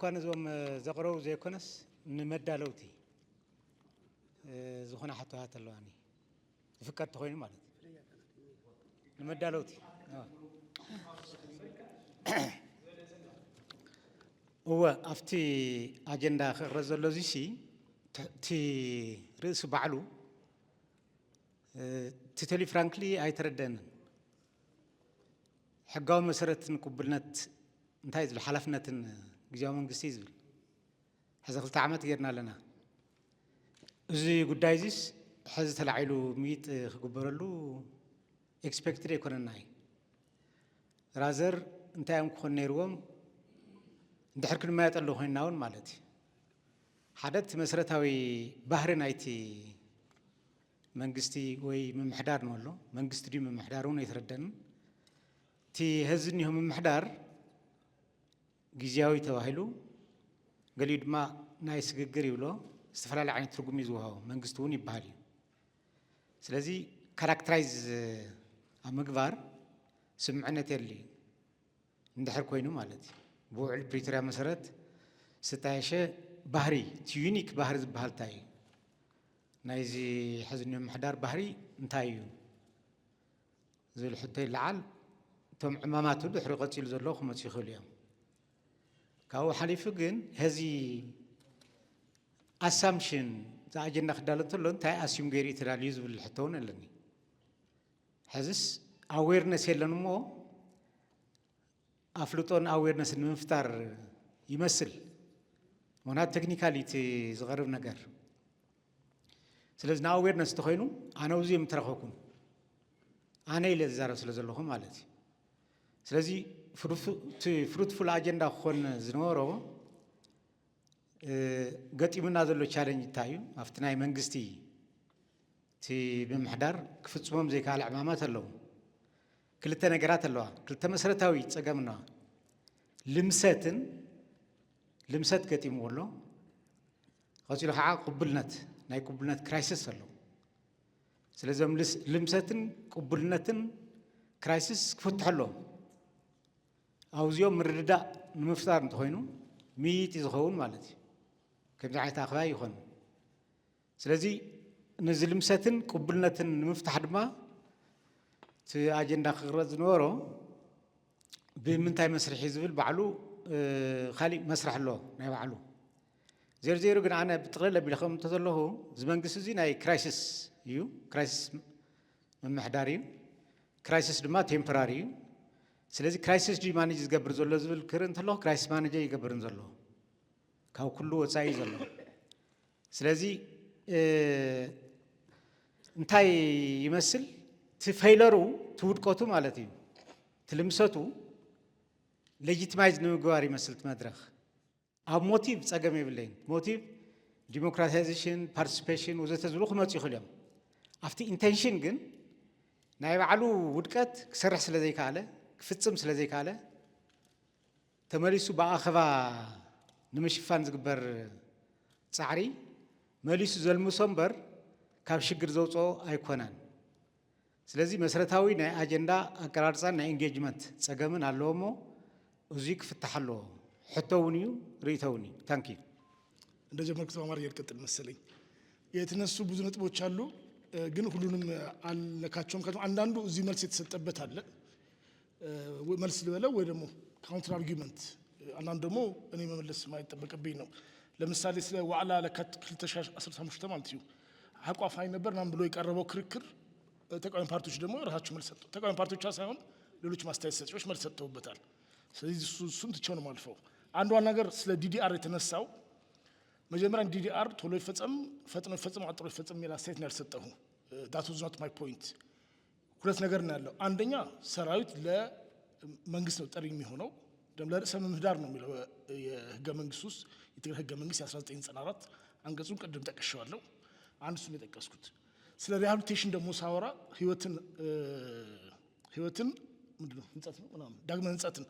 እኳ ነዞም ዘቕረቡ ዘይኮነስ ንመዳለውቲ ዝኾነ ሕቶታት ኣለዋኒ ዝፍቀድ ተኾይኑ ማለት እዩ። ንመዳለውቲ እወ ኣብቲ ኣጀንዳ ክቕረብ ዘሎ እዚሲ እቲ ርእሲ ባዕሉ ትተሊ ፍራንክሊ ኣይተረደንን። ሕጋዊ መሰረትን ቅቡልነት እንታይ ዝብል ሓላፍነትን ግዜያዊ መንግስቲ ዝብል ሕዚ ክልተ ዓመት ጌርና ኣለና። እዚ ጉዳይ እዚስ ሕዚ ተላዒሉ ምይጥ ክግበረሉ ኤክስፔክትድ ኣይኮነና እዩ። ራዘር እንታይ እዮም ክኾን ነይርዎም? እንድሕር ክንመያጠሉ ኮይንና እውን ማለት እዩ። ሓደ እቲ መሰረታዊ ባህሪ ናይቲ መንግስቲ ወይ ምምሕዳር ንበሎ፣ መንግስቲ ድዩ ምምሕዳር እውን ኣይተረደንን። እቲ ሕዚ እኒሆ ምምሕዳር ግዜያዊ ተባሂሉ፣ ገሊኡ ድማ ናይ ስግግር ይብሎ፣ ዝተፈላለየ ዓይነት ትርጉም እዩ ዝወሃቦ። መንግስቲ እውን ይበሃል እዩ። ስለዚ ካራክተራይዝ ኣብ ምግባር ስምዕነት የድልይ እንድሕር ኮይኑ ማለት እዩ። ብውዕል ፕሪቶርያ መሰረት ዝተጣየሸ ባህሪ፣ እቲ ዩኒክ ባህሪ ዝበሃል እንታይ እዩ? ናይዚ ሕዚ ምምሕዳር ባህሪ እንታይ እዩ ዝብል ሕቶ ይለዓል። እቶም ዕማማቱ ድሕሪ ቀፂሉ ዘለዉ ክመፁ ይኽእሉ እዮም። ካብኡ ሓሊፉ ግን ሕዚ ኣሳምሽን እዚ ኣጀንዳ ክዳሎ እንተሎ እንታይ ኣስዩም ገይሩ እዩ ተዳልዩ ዝብል ሕቶ እውን ኣለኒ። ሕዝስ ኣዌርነስ የለን እሞ ኣፍልጦን ኣዌርነስን ንምፍጣር ይመስል። ምክንያቱ ቴክኒካሊ እቲ ዝቐርብ ነገር። ስለዚ ንኣዌርነስ እንተኾይኑ ኣነ ኣብዚ እዮም ተረኸብኩም። ኣነ ኢለ ዝዛረብ ስለ ዘለኹ ማለት እዩ። ስለዚ ፍሩቱ-፣ እቲ ፍሩትፉል ኣጀንዳ ክኾን ዝነበሮ እ፣ ገጢሙና ዘሎ ቻለንጅ እንታይ እዩ? ኣብቲ ናይ መንግስቲ እቲ ምምሕዳር ክፍጽሞም ዘይከኣለ ዕማማት ኣለዉ። ክልተ ነገራት ኣለዋ። ክልተ መሰረታዊ ጸገም ኣለዋ። ልምሰትን፣ ልምሰት ገጢምዎ ኣሎ። ቀጺሉ ከዓ ቅቡልነት፣ ናይ ቅቡልነት ክራይሲስ ኣሎ። ስለዚ እዞም ልስ-፣ ልምሰትን ቅቡልነትን ክራይሲስ ክፍትሑ ኣለዎም። ኣብዚኦም ምርድዳእ ንምፍጣር እንተኾይኑ ምይይጥ እዩ ዝኸውን ማለት እዩ። ከምዚ ዓይነት ኣኼባ ይኾን። ስለዚ ነዚ ልምሰትን ቅቡልነትን ንምፍታሕ ድማ እቲ ኣጀንዳ ክቕረጽ ዝነበሮ ብምንታይ መስርሕ እዩ ዝብል ባዕሉ፣ እ፣ ካሊእ መስርሕ ኣሎ ናይ ባዕሉ። ዜሮ ዜሮ ግን ኣነ ብጥቕልል ኣቢለ ከም እንተዘለኹ እዚ መንግስቲ እዚ ናይ ክራይሲስ እዩ። ክራይሲስ ምምሕዳር እዩ። ክራይሲስ ድማ ቴምፖራሪ እዩ። ስለዚ ክራይሲስ ድዩ ማኔጅ ዝገብር ዘሎ ዝብል ክርኢ እንተለኹ ክራይሲስ ማኔጅ ኣይገብርን ዘሎ። ካብ ኩሉ ወፃኢ እዩ ዘሎ። ስለዚ፣ እ፣ እንታይ ይመስል? እቲ ፌይለሩ፣ እቲ ውድቀቱ ማለት እዩ። እቲ ልምሰቱ ሌጂቲማይዝ ንምግባር ይመስል እቲ መድረኽ። ኣብ ሞቲቭ ጸገም የብለይን። ሞቲቭ ዲሞክራታይዜሽን፣ ፓርቲሲፔሽን ወዘተ ዝብሉ ክመጹ ይኽእሉ እዮም። ኣብቲ ኢንቴንሽን ግን ናይ ባዕሉ ውድቀት ክሰርሕ ስለ ዘይከኣለ፣ ክፍጽም ስለ ዘይከኣለ፣ ተመሊሱ ብኣኸባ ንምሽፋን ዝግበር ጻዕሪ መሊሱ ዘልምሶ እምበር ካብ ሽግር ዘውጽኦ ኣይኮነን። ስለዚ መሰረታዊ ናይ ኣጀንዳ ኣቀራርጻን ናይ ኤንጌጅመንት ጸገምን ኣለዎ እሞ እዙይ ክፍታሕ ኣለዎ። ሕቶ እውን እዩ፣ ርእይቶ እውን እዩ። ታንክ ዩ። እንደጀመርኩት በአማርኛ ልቀጥል መሰለኝ። የተነሱ ብዙ ነጥቦች አሉ፣ እ፣ ግን ሁሉንም አልነካቸውም። ምክንያቱም አንዳንዱ እዚህ መልስ የተሰጠበት አለ፣ እ፣ ወይ መልስ ልበለው ወይ ደግሞ ካውንተር አርጊመንት፣ አንዳንዱ ደግሞ እኔ መመለስ የማይጠበቅብኝ ነው። ለምሳሌ ስለ ዋዕላ ለካቲት ክልተ ሺህ አስራ አምስት ማለት እዩ አቋፋኝ ነበር ምናምን ብሎ የቀረበው ክርክር፣ እ፣ ተቃዋሚ ፓርቲዎች ደግሞ ራሳቸው መልስ ሰጥተው፣ ተቃዋሚ ፓርቲዎች ብቻ ሳይሆን ሌሎች ማስተያየት ሰጪዎች መልስ ሰጥተውበታል። ስለዚህ እሱ፣ እሱን ትቼው ነው የማልፈው። አንድ ዋና ነገር ስለ ዲዲአር የተነሳው መጀመሪያ ዲዲአር ቶሎ ይፈጸም፣ ፈጥኖ ይፈጸም፣ አጥሮ ይፈጸም የሚል አስተያየት ነው ያልሰጠሁ። That was not my point። ሁለት ነገር ነው ያለው። አንደኛ ሰራዊት ለመንግስት ነው ጠሪ የሚሆነው፣ ደግሞ ለርዕሰ ምህዳር ነው የሚለው የህገ መንግስት ውስጥ። የትግራይ ህገ መንግስት የ አስራ ዘጠኝ ዘጠና አራት አንቀጹን ቅድም ጠቅሼዋለሁ። አንድ እሱን የጠቀስኩት። ስለ ሪሃብሊቴሽን ደግሞ ሳወራ ህይወትን፣ እ፣ ህይወትን ምንድን ነው ህንጸት ነው ምናምን ዳግመ ህንጸትን፣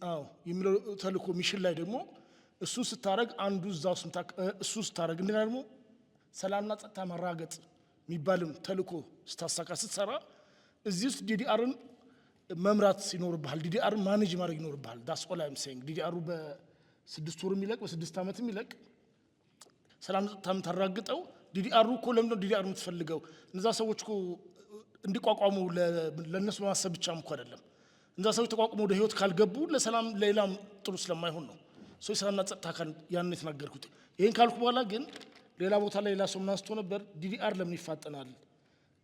አዎ፣ የሚለው ተልእኮ ሚሽን ላይ ደግሞ እሱን ስታረግ አንዱ እዛ ውስጥ ምታክ-፣ እ፣ እሱን ስታረግ እንደገና ደግሞ ሰላምና ጸጥታ ማራገጥ የሚባልም ተልእኮ ስታሳካ ስትሰራ እዚህ ውስጥ ዲዲአርን መምራት ይኖርብሃል። ዲዲአርን ማኔጅ ማድረግ ይኖርብሃል። That's all I'm saying። ዲዲአሩ በ-፣ ስድስት ወር የሚለቅ በስድስት ዓመት የሚለቅ ሰላም ጸጥታም ታራግጠው። ዲዲአሩ እኮ ለምንድነው ዲዲአር የምትፈልገው? እነዛ ሰዎች እኮ እንዲቋቋሙ ለእነሱ በማሰብ ብቻም እኮ አይደለም። እነዛ ሰዎች ተቋቁሞ ወደ ህይወት ካልገቡ ለሰላም ለሌላም ጥሩ ስለማይሆን ነው። ሰው የሰላምና ጸጥታ አካል ያንን የተናገርኩት። ይህን ካልኩ በኋላ ግን ሌላ ቦታ ላይ ሌላ ሰው ምን አንስቶ ነበር? ዲዲአር ለምን ይፋጠናል?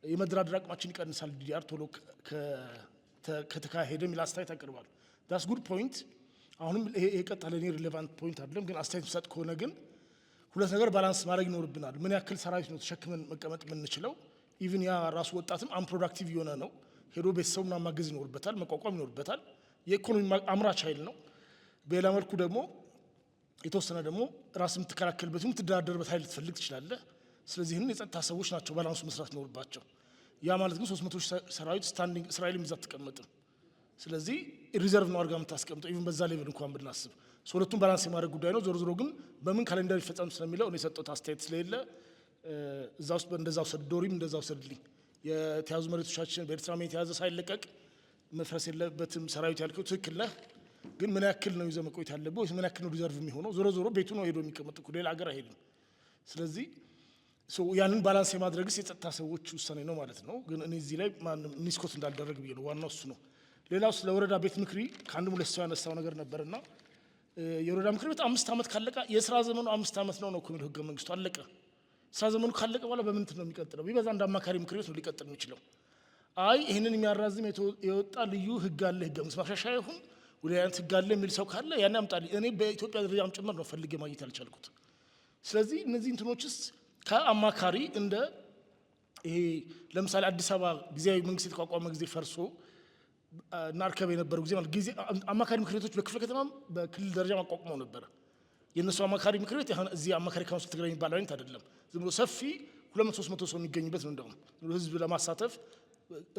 የመደራደር አቅማችን ይቀንሳል ዲዲአር ቶሎ ከተካሄደ የሚል አስተያየት አቅርባል። That's good point። አሁንም ይሄ ቀጣለ እኔ relevant point አይደለም፣ ግን አስተያየት ሰጥ ከሆነ ግን ሁለት ነገር ባላንስ ማድረግ ይኖርብናል። ምን ያክል ሰራዊት ነው ተሸክመን መቀመጥ የምንችለው? Even ያ ራሱ ወጣትም unproductive እየሆነ ነው። ሄዶ ቤተሰቡን ማገዝ ይኖርበታል፣ መቋቋም ይኖርበታል። የኢኮኖሚ አምራች ኃይል ነው። በሌላ መልኩ ደግሞ የተወሰነ ደግሞ ራስ የምትከላከልበት የምትደራደርበት ኃይል ልትፈልግ ትችላለህ። ስለዚህ ይህን የጸጥታ ሰዎች ናቸው ባላንሱ መስራት ይኖርባቸው። ያ ማለት ግን ሶስት መቶ ሺህ ሰራዊት ስታንዲንግ እስራኤል ይዛ አትቀመጥም። ስለዚህ ሪዘርቭ ነው አድርጋ የምታስቀምጠው። Even በዛ ሌቭል እንኳን ብናስብ ሁለቱም ባላንስ የማድረግ ጉዳይ ነው። ዞሮ ዞሮ ግን በምን ካሌንደር ይፈጸም ስለሚለው እኔ የሰጠሁት አስተያየት ስለሌለ እዛ ውስጥ እንደዛ ውሰድ፣ ዶሪም እንደዛ ውሰድልኝ። የተያዙ መሬቶቻችን በኤርትራ የተያዘ ሳይለቀቅ መፍረስ የለበትም። ሰራዊት ያልከው ትክክል ነህ፣ ግን ምን ያክል ነው ይዘህ መቆየት ያለብህ ወይስ ምን ያክል ነው ሪዘርቭ የሚሆነው? ዞሮ ዞሮ ቤቱ ነው ሄዶ የሚቀመጥ እኮ ሌላ ሀገር አይሄድም። ስለዚህ ያንን ባላንስ የማድረግስ የጸጥታ ሰዎች ውሳኔ ነው ማለት ነው። ግን እኔ እዚህ ላይ ማንም ሚስኮት እንዳልደረግ ብዬ ነው፣ ዋናው እሱ ነው። ሌላው ስለ ወረዳ ቤት ምክሪ ከአንድም ሁለት ሰው ያነሳው ነገር ነበርና የወረዳ ምክር ቤት አምስት ዓመት ካለቀ የስራ ዘመኑ አምስት ዓመት ነው ነው እኮ የሚለው ህገ መንግስቱ። አለቀ። ስራ ዘመኑ ካለቀ በኋላ በምንድን ነው የሚቀጥለው? ቢበዛ እንደ አማካሪ ምክር ቤት ነው ሊቀጥል የሚችለው። አይ ይህንን የሚያራዝም የወጣ ልዩ ህግ አለ፣ ህገ መንግስት ማሻሻያ ይሁን ወይ አይነት ህግ አለ የሚል ሰው ካለ ያን ያምጣልኝ። እኔ በኢትዮጵያ ደረጃም ጭምር ነው ፈልጌ ማግኘት ያልቻልኩት። ስለዚህ እነዚህ እንትኖችስ ከአማካሪ እንደ ይሄ ለምሳሌ አዲስ አበባ ጊዜያዊ መንግስት የተቋቋመ ጊዜ ፈርሶ እና እርከብ የነበረው ጊዜ ማለት ጊዜ አማካሪ ምክር ቤቶች በክፍለ ከተማም በክልል ደረጃ ማቋቁመው ነበረ። የእነሱ አማካሪ ምክር ቤት እዚህ አማካሪ ካውንስል ትግራይ የሚባለው አይነት አይደለም። ዝም ብሎ ሰፊ ሁለት መቶ ሶስት መቶ ሰው የሚገኝበት ነው። እንደውም ህዝብ ለማሳተፍ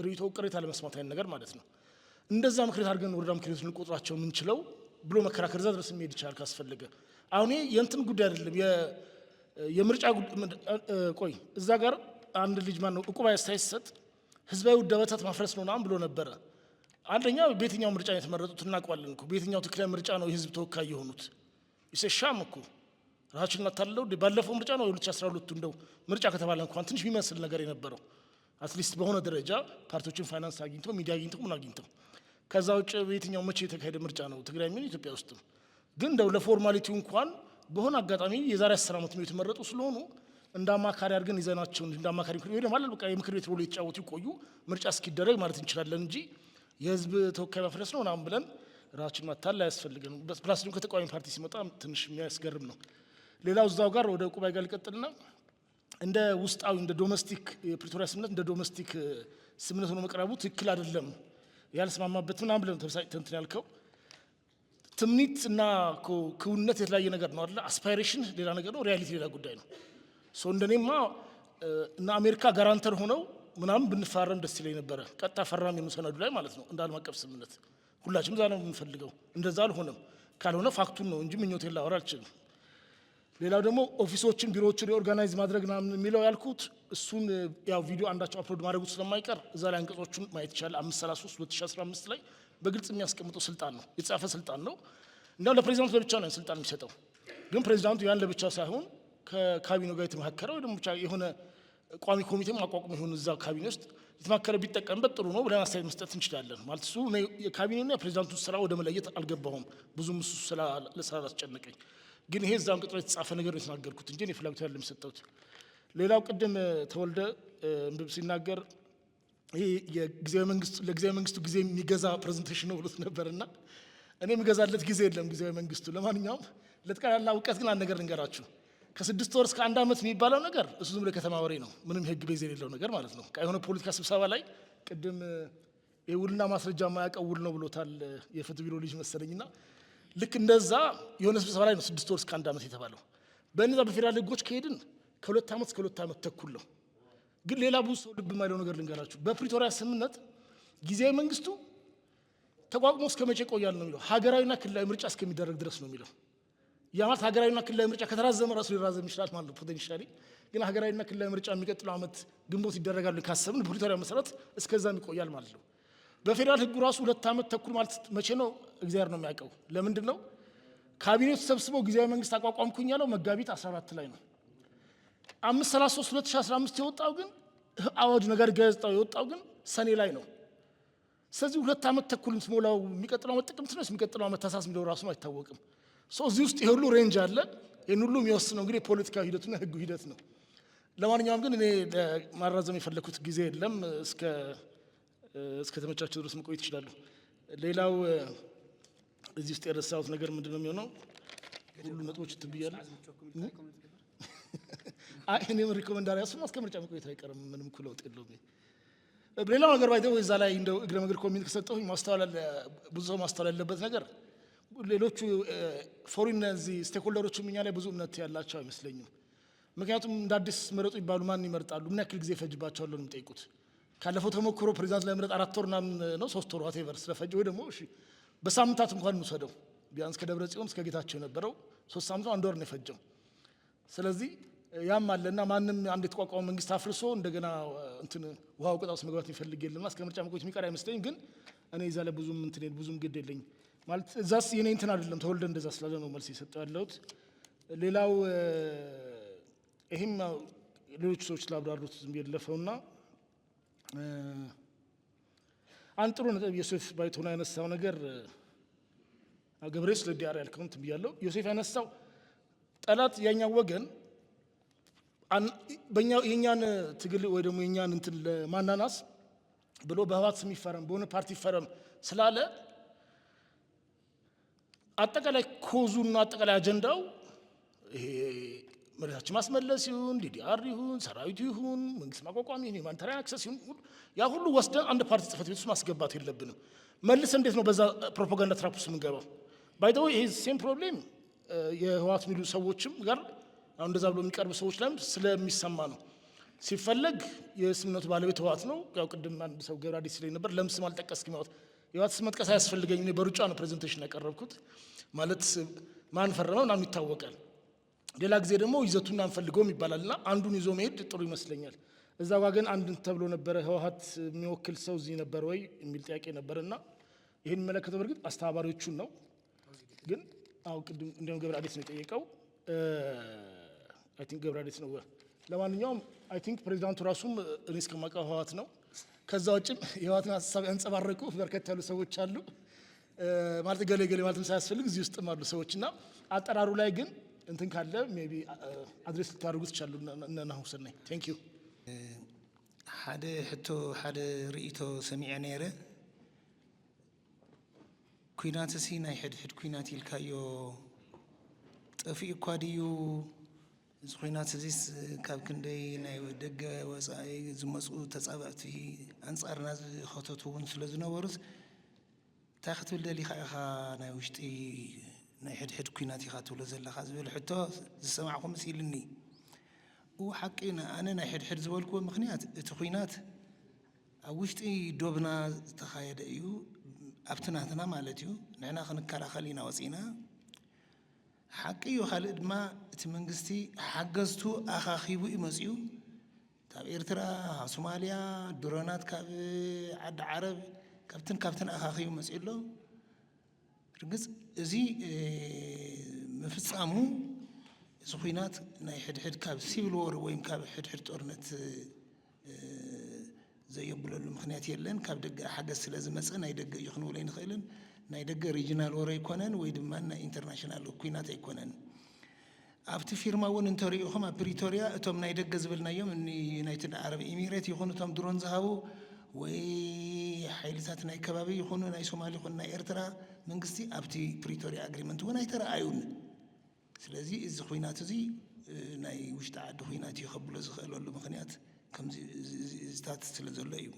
ርዕይቶ ቅሬታ ለመስማት አይነት ነገር ማለት ነው። እንደዛ ምክር ቤት አድርገን ወረዳ ምክር ቤት ልንቆጥራቸው የምንችለው ብሎ መከራከር እዛ ድረስ የሚሄድ ይችላል ካስፈለገ። አሁን ይሄ የእንትን ጉዳይ አይደለም። የምርጫ ቆይ እዛ ጋር አንድ ልጅ ማን ነው እቁብ አስተያየት ሲሰጥ ህዝባዊ ውዳበታት ማፍረስ ነው ምናምን ብሎ ነበረ። አንደኛ በየትኛው ምርጫ ነው የተመረጡት እናውቀዋለን እኮ። በየትኛው ትክክለኛ ምርጫ ነው የህዝብ ተወካይ የሆኑት? ኢሰሻም እኮ ራሳችን እናታለው። ባለፈው ምርጫ ነው የ ሁለት ሺህ አስራ ሁለቱ እንደው ምርጫ ከተባለ እንኳን ትንሽ የሚመስል ነገር የነበረው አትሊስት በሆነ ደረጃ ፓርቲዎችን ፋይናንስ አግኝተው ሚዲያ አግኝተው ምን አግኝተው። ከዛ ውጭ በየትኛው መቼ የተካሄደ ምርጫ ነው ትግራይ የሚሆን ኢትዮጵያ ውስጥም ግን እንደው ለፎርማሊቲው እንኳን በሆነ አጋጣሚ የዛሬ አስር ዓመት ነው የተመረጡ ስለሆኑ እንደ አማካሪ አድርገን ይዘናቸው እንደ አማካሪ ምክር ቤት ማለት በቃ የምክር ቤት ሮል የተጫወቱ ይቆዩ ምርጫ እስኪደረግ ማለት እንችላለን እንጂ የህዝብ ተወካይ ማፍረስ ነው ምናምን ብለን ራችን ማታል አያስፈልገንም። ፕላስ ደግሞ ከተቃዋሚ ፓርቲ ሲመጣ ትንሽ የሚያስገርም ነው። ሌላው እዛው ጋር ወደ ቁባይ ጋር ልቀጥልና እንደ ውስጣዊ እንደ ዶሜስቲክ የፕሪቶሪያ ስምምነት እንደ ዶሜስቲክ ስምምነት ሆኖ መቅረቡ ትክክል አይደለም፣ ያልስማማበት ምናምን ብለን ተበሳጭተን እንትን ያልከው ትምኒት እና ክውነት የተለያየ ነገር ነው አይደለ? አስፓይሬሽን ሌላ ነገር ነው፣ ሪያሊቲ ሌላ ጉዳይ ነው። ሶ እንደኔማ እና አሜሪካ ጋራንተር ሆነው ምናምን ብንፋረም ደስ ይለኝ ነበረ። ቀጥታ ፈራሚ ነው ሰነዱ ላይ ማለት ነው፣ እንደ ዓለም አቀፍ ስምምነት ሁላችንም እዛ ነው የምንፈልገው። እንደዛ አልሆነም። ካልሆነ ፋክቱን ነው እንጂ ምኞቴን ላወራ አልችልም። ሌላው ደግሞ ኦፊሶችን ቢሮዎችን ሪኦርጋናይዝ ማድረግ ምናምን የሚለው ያልኩት እሱን ያው ቪዲዮ አንዳቸው አፕሎድ ማድረጉ ስለማይቀር እዛ ላይ አንቀጾቹን ማየት ይቻላል። አምስት ሠላሳ ሦስት ሁለት ሺህ አስራ አምስት ላይ በግልጽ የሚያስቀምጠው ስልጣን ነው፣ የተጻፈ ስልጣን ነው። እንዲያውም ለፕሬዚዳንቱ ለብቻ ነው ስልጣን የሚሰጠው። ግን ፕሬዚዳንቱ ያን ለብቻ ሳይሆን ከካቢኔው ጋር የተመካከረ ወይ ደግሞ ብቻ የሆነ ቋሚ ኮሚቴ ማቋቋም ይሁን እዛ ካቢኔ ውስጥ የተማከለ ቢጠቀምበት ጥሩ ነው ብለን አስተያየት መስጠት እንችላለን። ማለት እሱ የካቢኔና የፕሬዚዳንቱ ስራ ወደ መለየት አልገባሁም፣ ብዙም እሱ ስላላስጨነቀኝ። ግን ይሄ እዛ አንቀጽ ላይ የተጻፈ ነገር ነው የተናገርኩት እንጂ እኔ ፍላጎት ያለ የሚሰጠውት። ሌላው ቅድም ተወልደ እንብብ ሲናገር ይሄ የጊዜያዊ መንግስት ለጊዜያዊ መንግስቱ ጊዜ የሚገዛ ፕሬዘንቴሽን ነው ብሎት ነበር እና እኔ የሚገዛለት ጊዜ የለም ጊዜያዊ መንግስቱ። ለማንኛውም ለጠቅላላ እውቀት ግን አንድ ነገር ልንገራችሁ። ከስድስት ወር እስከ አንድ ዓመት የሚባለው ነገር እሱ ዝም ብሎ የከተማ ወሬ ነው፣ ምንም የህግ ቤዝ የሌለው ነገር ማለት ነው። የሆነ ፖለቲካ ስብሰባ ላይ ቅድም የውልና ማስረጃ የማያውቀው ውል ነው ብሎታል የፍትህ ቢሮ ልጅ መሰለኝና ልክ እንደዛ የሆነ ስብሰባ ላይ ነው ስድስት ወር እስከ አንድ ዓመት የተባለው። በእነዛ በፌዴራል ህጎች ከሄድን ከሁለት ዓመት እስከ ሁለት ዓመት ተኩል ነው። ግን ሌላ ብዙ ሰው ልብ የማይለው ነገር ልንገራችሁ። በፕሪቶሪያ ስምምነት ጊዜያዊ መንግስቱ ተቋቁሞ እስከ መቼ ይቆያል ነው የሚለው፣ ሀገራዊና ክልላዊ ምርጫ እስከሚደረግ ድረስ ነው የሚለው። ያ ማለት ሀገራዊና ክልላዊ ምርጫ ከተራዘመ ራሱ ሊራዘም ይችላል ማለት ነው ፖቴንሻሊ። ግን ሀገራዊና ክልላዊ ምርጫ የሚቀጥለው ዓመት ግንቦት ይደረጋሉ ካሰብን በፕሪቶሪያ መሰረት እስከዛም ይቆያል ማለት ነው። በፌዴራል ህጉ ራሱ ሁለት ዓመት ተኩል ማለት መቼ ነው እግዚአብሔር ነው የሚያውቀው። ለምንድን ነው ካቢኔው ተሰብስቦ ጊዜያዊ መንግስት አቋቋምኩኝ ያለው መጋቢት አስራ አራት ላይ ነው። አምስት ሰላሳ ሶስት ሁለት ሺህ አስራ አምስት የወጣው ግን አዋጁ፣ ነጋሪት ጋዜጣው የወጣው ግን ሰኔ ላይ ነው። ስለዚህ ሁለት ዓመት ተኩል የምትሞላው የሚቀጥለው ዓመት ጥቅምት ነው፣ የሚቀጥለው ዓመት ታህሳስ የሚለው ራሱ አይታወቅም። So እዚህ ውስጥ ይሄ ሁሉ ሬንጅ አለ። ይህን ሁሉ የሚወስነው እንግዲህ የፖለቲካ ሂደቱና ህጉ ሂደት ነው። ለማንኛውም ግን እኔ ማራዘም የፈለኩት ጊዜ የለም። እስከ እስከ ተመቻቸው ድረስ መቆየት ይችላሉ። ሌላው እዚህ ውስጥ የረሳሁት ነገር ምንድን ነው የሚሆነው? ሁሉ ነጥቦች እንትን ብያለሁ። አይ እኔም ሪኮመንድ አለ እሱም እስከ ምርጫ መቆየት አይቀርም። ምንም እኮ ለውጥ የለውም። ሌላው ነገር ባይተው እዛ ላይ እንደው እግረ መንገድ ኮሜንት ከሰጠሁኝ ማስተዋል አለ፣ ብዙ ሰው ማስተዋል ያለበት ነገር ሌሎቹ ፎሪን እዚህ ስቴክሆልደሮችም እኛ ላይ ብዙ እምነት ያላቸው አይመስለኝም። ምክንያቱም እንደ አዲስ ምረጡ ይባሉ ማን ይመርጣሉ? ምን ያክል ጊዜ ይፈጅባቸዋል ነው የሚጠይቁት። ካለፈው ተሞክሮ ፕሬዚዳንት ለመምረጥ አራት ወር ምናምን ነው ሶስት ወር ዋቴቨር ስለፈጀ ወይ ደግሞ እሺ በሳምንታት እንኳን እንውሰደው ቢያንስ ከደብረ ጽዮን እስከ ጌታቸው የነበረው ሶስት ሳምንት አንድ ወር ነው የፈጀው። ስለዚህ ያም አለና ማንም አንድ የተቋቋመ መንግስት አፍርሶ እንደገና እንትን ውሃ ወቀጣ ውስጥ መግባት የሚፈልግ የለምና እስከ ምርጫ መቆየት የሚቀር አይመስለኝም። ግን እኔ እዛ ላይ ብዙም እንትን ብዙም ግድ የለኝም ማለት እዛስ የኔ እንትን አይደለም። ተወልደ እንደዛ ስላለ ነው መልስ የሰጠው ያለሁት። ሌላው ይህም ሌሎች ሰዎች ላብራሩት ዝም ብዬ ልለፈውና አንድ ጥሩ ነጥብ ዮሴፍ ባይቶና ያነሳው ነገር ገብሬ ስለ ዲያር ያልከውን እንትን ብያለሁ። ዮሴፍ ያነሳው ጠላት ያኛው ወገን የኛን ትግል ወይ ደግሞ የኛን እንትን ለማናናስ ብሎ በህዋት ስም ይፈረም በሆነ ፓርቲ ይፈረም ስላለ አጠቃላይ ኮዙና አጠቃላይ አጀንዳው ይሄ መሬታችን ማስመለስ ይሁን ዲዲአር ይሁን ሰራዊቱ ይሁን መንግስት ማቋቋም ይሁን ሁማኒታሪያን አክሰስ ይሁን ያ ሁሉ ወስደን አንድ ፓርቲ ጽህፈት ቤት ውስጥ ማስገባት የለብንም። መልስ እንዴት ነው በዛ ፕሮፓጋንዳ ትራፕ ውስጥ የምንገባው? ባይተው ይሄ ሴም ፕሮብሌም የህዋት የሚሉ ሰዎችም ጋር አሁን እንደዛ ብሎ የሚቀርቡ ሰዎች ላይም ስለሚሰማ ነው። ሲፈለግ የስምነቱ ባለቤት ህዋት ነው። ያው ቅድም አንድ ሰው ገብረ አዲስ ላይ ነበር ለምስም አልጠቀስክም። ህዋት የህዋት ስም መጥቀስ አያስፈልገኝ። በሩጫ ነው ፕሬዘንቴሽን ያቀረብኩት። ማለት ማን ፈረመ ምናምን ይታወቃል። ሌላ ጊዜ ደግሞ ይዘቱን አንፈልገውም ይባላል እና አንዱን ይዞ መሄድ ጥሩ ይመስለኛል። እዛ ጋ ግን አንድ ተብሎ ነበረ። ህወሀት የሚወክል ሰው እዚህ ነበር ወይ የሚል ጥያቄ ነበር እና ይህን የሚመለከተው በእርግጥ አስተባባሪዎቹን ነው። ግን አሁን ቅድም እንዲያውም ገብረ አዴት ነው የጠየቀው። አይ ቲንክ ገብረ አዴት ነው። ለማንኛውም አይ ቲንክ ፕሬዚዳንቱ ራሱም እኔ እስከማውቀው ህወሀት ነው። ከዛ ውጭም የህወሀትን ሀሳብ ያንጸባረቁ በርከት ያሉ ሰዎች አሉ። ማለት ገሌ ገሌ ማለትም ሳያስፈልግ እዚህ ውስጥም አሉ ሰዎች እና አጠራሩ ላይ ግን እንትን ካለ ሜይ ቢ አድሬስ ልታደርጉ ትችላሉ። እነ ናሁሰናይ ቴንክ ዩ። ሓደ ሕቶ ሓደ ርእይቶ ሰሚዐ ነይረ። ኲናትሲ ናይ ሕድሕድ ኲናት ኢልካዮ ጠፊኡ እኳ ድዩ? እዚ ኲናት እዚስ ካብ ክንደይ ናይ ደገ ወፃኢ ዝመፁ ተፃባእቲ ኣንፃርና ዝኸተቱ እውን ስለ ዝነበሩስ እንታይ ክትብል ደሊኻ ኢኻ ናይ ውሽጢ ናይ ሕድሕድ ኲናት ኢኻ ትብሎ ዘለኻ ዝብል ሕቶ ዝሰማዕኩ መሲልኒ። እው ሓቂ ኣነ ናይ ሕድሕድ ዝበልክዎ ምኽንያት እቲ ኲናት ኣብ ውሽጢ ዶብና ዝተኻየደ እዩ ኣብቲ ናትና ማለት እዩ ንሕና ክንከላኸል ኢና ወፂና ሓቂ እዩ ካልእ ድማ እቲ መንግስቲ ሓገዝቱ ኣኻኺቡ እዩ መፂኡ ካብ ኤርትራ ሶማልያ ድሮናት ካብ ዓዲ ዓረብ ካብትን ካብትን ኣኻኺቡ መፂኡ ኣሎ ርግፅ እዚ ምፍፃሙ እዚ ኩናት ናይ ሕድሕድ ካብ ሲቪል ዎር ወይም ካብ ሕድሕድ ጦርነት ዘየብለሉ ምክንያት የለን። ካብ ደገ ሓገዝ ስለ ዝመፀ ናይ ደገ እዩ ክንብሎ ኣይንኽእልን። ናይ ደገ ሪጂናል ወር ኣይኮነን ወይ ድማ ናይ ኢንተርናሽናል ኩናት ኣይኮነን። ኣብቲ ፊርማ እውን እንተሪኢኹም ኣብ ፕሪቶርያ እቶም ናይ ደገ ዝበልናዮም እኒ ዩናይትድ ዓረብ ኤሚሬት ይኹኑ እቶም ድሮን ዝሃቡ ወይ ሓይልታት ናይ ከባቢ ይኹኑ ናይ ሶማል ይኹን ናይ ኤርትራ መንግስቲ ኣብቲ ፕሪቶርያ ኣግሪመንት እውን ኣይተረኣዩን። ስለዚ እዚ ኩናት እዚ ናይ ውሽጢ ዓዲ ኩናት እዩ ከብሎ ዝኽእለሉ ምክንያት ከምዚታት ስለ ዘሎ እዩ።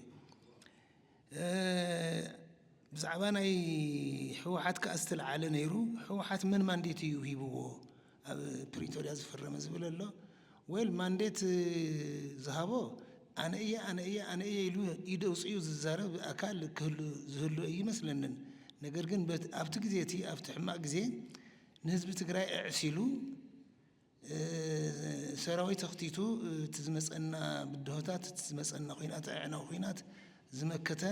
ብዛዕባ ናይ ህወሓት ከኣ ዝተለዓለ ነይሩ። ህወሓት መን ማንዴት እዩ ሂብዎ ኣብ ፕሪቶርያ ዝፈረመ ዝብል ኣሎ። ዌል ማንዴት ዝሃቦ ኣነ እየ ኣነ እየ ኣነ እየ ኢሉ ኢዱ ኣውፂኡ ዝዛረብ ኣካል ክህሉ ዝህሉ ኣይመስለንን። ነገር ግን ኣብቲ ግዜ እቲ ኣብቲ ሕማቕ ግዜ ንህዝቢ ትግራይ ኣዕሲሉ ሰራዊት ኣኽቲቱ እቲ ዝመፀና ብድሆታት እቲ ዝመፀና ኩናት ኣዕናዊ ኩናት ዝመከተ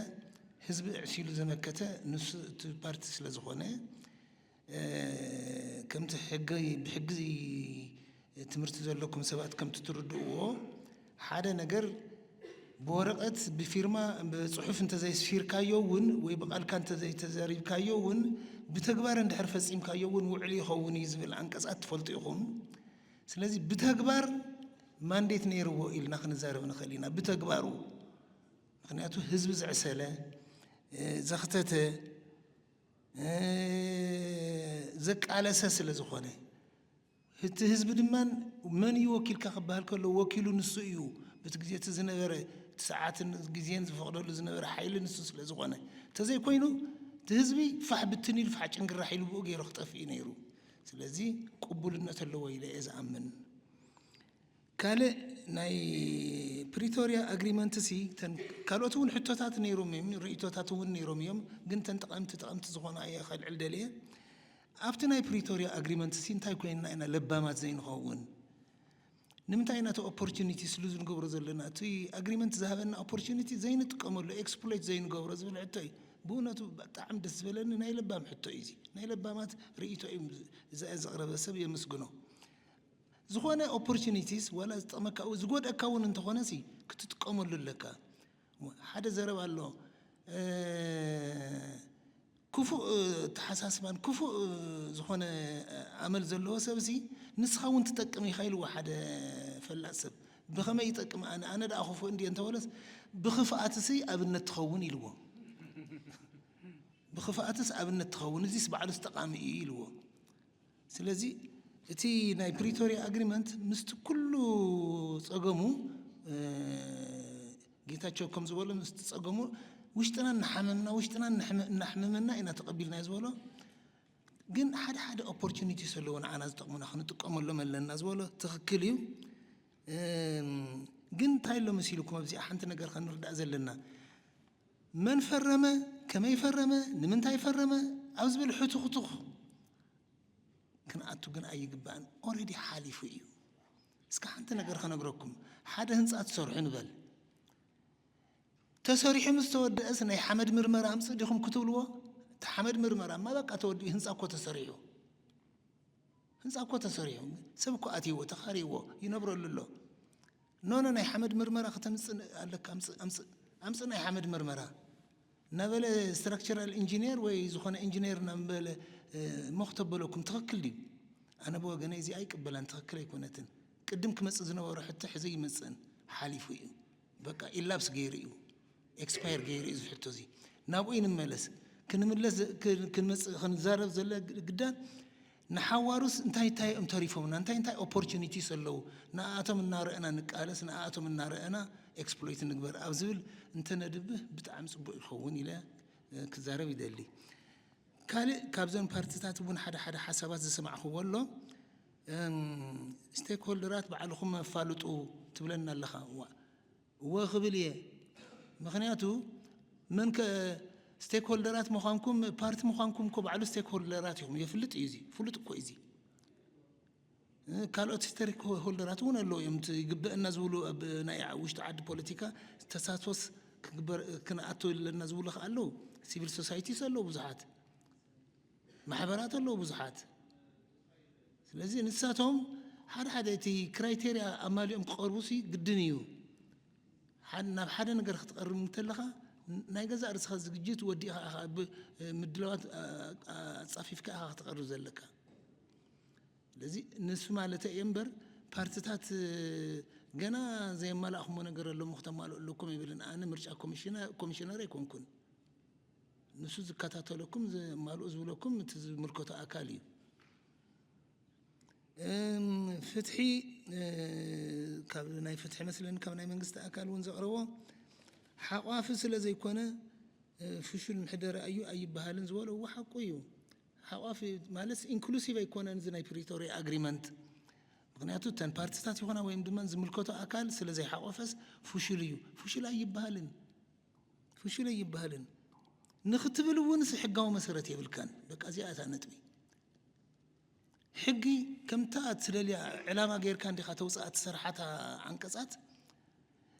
ህዝቢ ኣዕሲሉ ዘመከተ ንሱ እቲ ፓርቲ ስለ ዝኾነ ከምቲ ሕጊ ብሕጊ ትምህርቲ ዘለኩም ሰባት ከምቲ ትርድእዎ ሓደ ነገር ብወረቐት ብፊርማ ብፅሑፍ እንተዘይስፊርካዮ እውን ወይ ብቓልካ እንተዘይተዘሪብካዮ እውን ብተግባር እንድሕር ፈፂምካዮ እውን ውዕል ይኸውን እዩ ዝብል ኣንቀፃት ትፈልጡ ኢኹም። ስለዚ ብተግባር ማንዴት ነይርዎ ኢልና ክንዛረብ ንኽእል ኢና። ብተግባሩ ምክንያቱ ህዝቢ ዘዕሰለ ዘኽተተ ዘቃለሰ ስለ ዝኾነ እቲ ህዝቢ ድማ መን እዩ ወኪልካ ክበሃል ከሎ ወኪሉ ንሱ እዩ። በቲ ግዜ እቲ ዝነበረ እቲ ሰዓትን ግዜን ዝፈቕደሉ ዝነበረ ሓይሊ ንሱ ስለ ዝኾነ እንተዘይኮይኑ እቲ ህዝቢ ፋሕ ብትን ኢሉ ፋሕ ጭንግራሕ ኢሉ ብኡ ገይሩ ክጠፍእ እዩ ነይሩ። ስለዚ ቅቡልነት ኣለዎ ኢለ እየ ዝኣምን። ካልእ ናይ ፕሪቶርያ ኣግሪመንት ሲ ካልኦት እውን ሕቶታት ነይሮም እዮም፣ ርእቶታት እውን ነይሮም እዮም። ግን ተን ጠቐምቲ ጠቐምቲ ዝኾና እየ ከልዕል ደልየ። ኣብቲ ናይ ፕሪቶርያ ኣግሪመንት ሲ እንታይ ኮይንና ኢና ለባማት ዘይንኸውን? ንምንታይ ኢና እቲ ኦፖርቹኒቲ ስሉ ዝንገብሮ ዘለና? እቲ ኣግሪመንት ዝሃበና ኦፖርቹኒቲ ዘይንጥቀመሉ ኤክስፕሎይት ዘይንገብሮ ዝብል ሕቶ እዩ። ብእውነቱ ብጣዕሚ ደስ ዝበለኒ ናይ ለባም ሕቶ እዩ። እዚ ናይ ለባማት ርእቶ እዩ። ዘቕረበ ሰብ የመስግኖ። ዝኾነ ኦፖርቹኒቲስ ዋላ ዝጠቕመካ ዝጎድኣካ እውን እንተኾነ ሲ ክትጥቀመሉ ኣለካ። ሓደ ዘረብ ኣሎ። ክፉእ ተሓሳስባን ክፉእ ዝኾነ ኣመል ዘለዎ ሰብ ሲ ንስኻ እውን ትጠቅም ኢኻ ኢልዎ ሓደ ፈላጥ ሰብ። ብኸመይ ይጠቅም? ኣነ ኣነ ደኣ ክፉእ እንድየ እንተበለስ ብኽፍኣትሲ ኣብነት ትኸውን ኢልዎ። ብኽፍኣትስ ኣብነት ትኸውን፣ እዚስ ባዕሉስ ጠቓሚ እዩ ኢልዎ። ስለዚ እቲ ናይ ፕሪቶርያ ኣግሪመንት ምስቲ ኩሉ ጸገሙ ጌታቸው ከም ዝበሎ ምስቲ ጸገሙ ውሽጥና እናሓመምና ውሽጥና እናሕመመና ኢና ተቐቢልናዮ ዝበሎ። ግን ሓደ ሓደ ኦፖርቹኒቲስ ኣለዎ ንዓና ዝጠቕሙና ክንጥቀመሎም ኣለና ዝበሎ ትኽክል እዩ። ግን እንታይ ኣሎ መሲልኩም ኣብዚኣ ሓንቲ ነገር ከንርዳእ ዘለና መን ፈረመ፣ ከመይ ፈረመ፣ ንምንታይ ፈረመ ኣብ ዝብል ሕቱኽቱኽ ክንኣቱ ግን ኣይግባእን። ኦረዲ ሓሊፉ እዩ። እስከ ሓንቲ ነገር ከነግረኩም። ሓደ ህንፃ ትሰርሑ ንበል። ተሰሪሑ ምስ ተወደአስ ናይ ሓመድ ምርመራ ኣምፅእ ዲኹም ክትብልዎ? እቲ ሓመድ ምርመራ እማ በቃ ተወዲኡ ህንፃ እኮ ተሰሪሑ። ህንፃ እኮ ተሰሪሑ። ሰብ እኮ ኣትይዎ፣ ተኻርይዎ፣ ይነብረሉ ኣሎ። ኖኖ ናይ ሓመድ ምርመራ ከተምፅእ ኣለካ። ኣምፅእ፣ ኣምፅእ፣ ኣምፅእ ናይ ሓመድ ምርመራ እናበለ ስትራክቸራል ኢንጂነር ወይ ዝኾነ ኢንጂነር እናበለ ሞኽ ተበለኩም ትኽክል ድዩ? ኣነ ብወገነይ እዚኣ ኣይቅበላን፣ ትኽክል ኣይኮነትን። ቅድም ክመፅእ ዝነበሮ ሕቶ ሕዚ ይመፅእን ሓሊፉ እዩ። በቃ ኢላፕስ ገይሩ እዩ፣ ኤክስፓየር ገይሩ እዩ ዝሕቶ እዚ። ናብኡ ይንመለስ። ክንምለስ ክንመፅእ ክንዛረብ ዘለ ግዳን ንሓዋሩስ እንታይ እንታይ እዮም ተሪፎምና፣ እንታይ እንታይ ኦፖርቹኒቲስ ኣለዉ፣ ንኣቶም እናረእና ንቃለስ፣ ንኣቶም እናረእና ኤክስፕሎይት ንግበር ኣብ ዝብል እንተነድብህ ብጣዕሚ ፅቡቅ ይኸውን ኢለ ክዛረብ ይደሊ። ካልእ ካብዘን ፓርትታት እውን ሓደ ሓደ ሓሳባት ዝሰማዕኽዎ ኣሎ። ስቴክሆልደራት ባዕልኹም ኣፋልጡ ትብለና ኣለኻ። እወ ክብል እየ። ምኽንያቱ መን ከ ስቴክሆልደራት ምዃንኩም ፓርቲ ምዃንኩም እኮ ባዕሉ ስቴክሆልደራት ኢኹም። የፍልጥ እዩ፣ እዚ ፍሉጥ እኮ እዩ። እዚ ካልኦት ስቴክሆልደራት እውን ኣለዉ እዮም። ይግበአና ዝብሉ ኣብ ናይ ውሽጢ ዓዲ ፖለቲካ ተሳትፎስ ክግበር ክንኣቶ ኣለና ዝብሉ ከ ኣለዉ። ሲቪል ሶሳይቲስ ኣለዉ ብዙሓት፣ ማሕበራት ኣለዉ ብዙሓት። ስለዚ ንሳቶም ሓደ ሓደ እቲ ክራይቴርያ ኣማሊኦም ክቐርቡ ሲ ግድን እዩ። ናብ ሓደ ነገር ክትቐርብ እንተለኻ ናይ ገዛእ ርእስኻ ዝግጅት ወዲእኻ ኢኻ፣ ምድላዋት ኣጻፊፍካ ኢኻ ክትቐርብ ዘለካ። ስለዚ ንሱ ማለት እየ እምበር ፓርትታት ገና ዘየማላእኹሞ ነገር ኣሎ እሞ ክተማልኡ ኣለኩም ይብልን። ኣነ ምርጫ ኮሚሽነር ኣይኮንኩን። ንሱ ዝከታተለኩም ዘማልኡ ዝብለኩም እቲ ዝምልከቶ ኣካል እዩ። ፍትሒ ካብ ናይ ፍትሒ መስለኒ ካብ ናይ መንግስቲ ኣካል እውን ዘቕረቦ ሓቋፊ ስለ ዘይኮነ ፍሹል ምሕደራ እዩ ኣይበሃልን ዝበሎ እዎ ሓቁ እዩ። ሓቋፊ ማለት ኢንክሉሲቭ ኣይኮነን እዚ ናይ ፕሪቶሪያ ኣግሪመንት። ምክንያቱ እተን ፓርቲታት ይኾና ወይም ድማ ዝምልከቶ ኣካል ስለ ዘይሓቆፈስ ፍሹል እዩ። ፍሹል ኣይበሃልን። ፍሹል ኣይበሃልን። ንክትብል እውን ሕጋዊ መሰረት የብልካን። በቃ እዚኣ እታ ነጥቢ። ሕጊ ከምታ እትደልያ ዕላማ ጌርካ እንዲኻ ተውፅኣ እትሰርሓታ ዓንቀፃት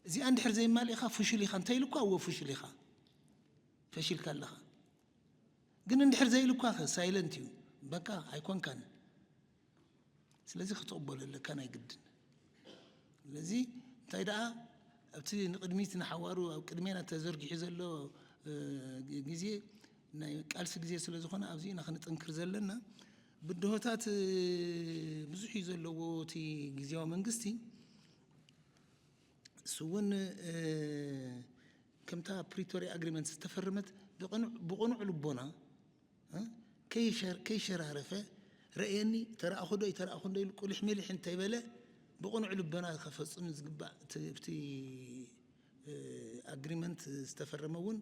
እዚኣ እንድሕር ዘይማልእኻ ፍሹል ኢኻ እንተይልኳ እወ ፍሹል ኢኻ። ፈሺልካ ኣለኻ። ግን እንድሕር ዘይልኳኸ ሳይለንት እዩ። በቃ ኣይኮንካን። ስለዚ ክትቕበሎ ኣለካ ናይ ግድን። ስለዚ እንታይ ደኣ ኣብቲ ንቕድሚት ንሓዋሩ ኣብ ቅድሜና ተዘርጊሑ ዘሎ ግዜ ናይ ቃልሲ ግዜ ስለ ዝኾነ ኣብዚ ኢና ክንጥንክር ዘለና። ብድሆታት ብዙሕ እዩ ዘለዎ እቲ ግዜያዊ መንግስቲ። እሱ እውን ከምታ ፕሪቶሪያ ኣግሪመንት ዝተፈረመት ብቕኑዕ ልቦና ከይሸራረፈ ረእየኒ ተረእኹ ዶ ይተረእኹ ዶ ኢሉ ቁልሕ ሚልሕ እንተይበለ ብቕኑዕ ልቦና ከፈፅም ዝግባእ እቲ ኣግሪመንት ዝተፈረመ እውን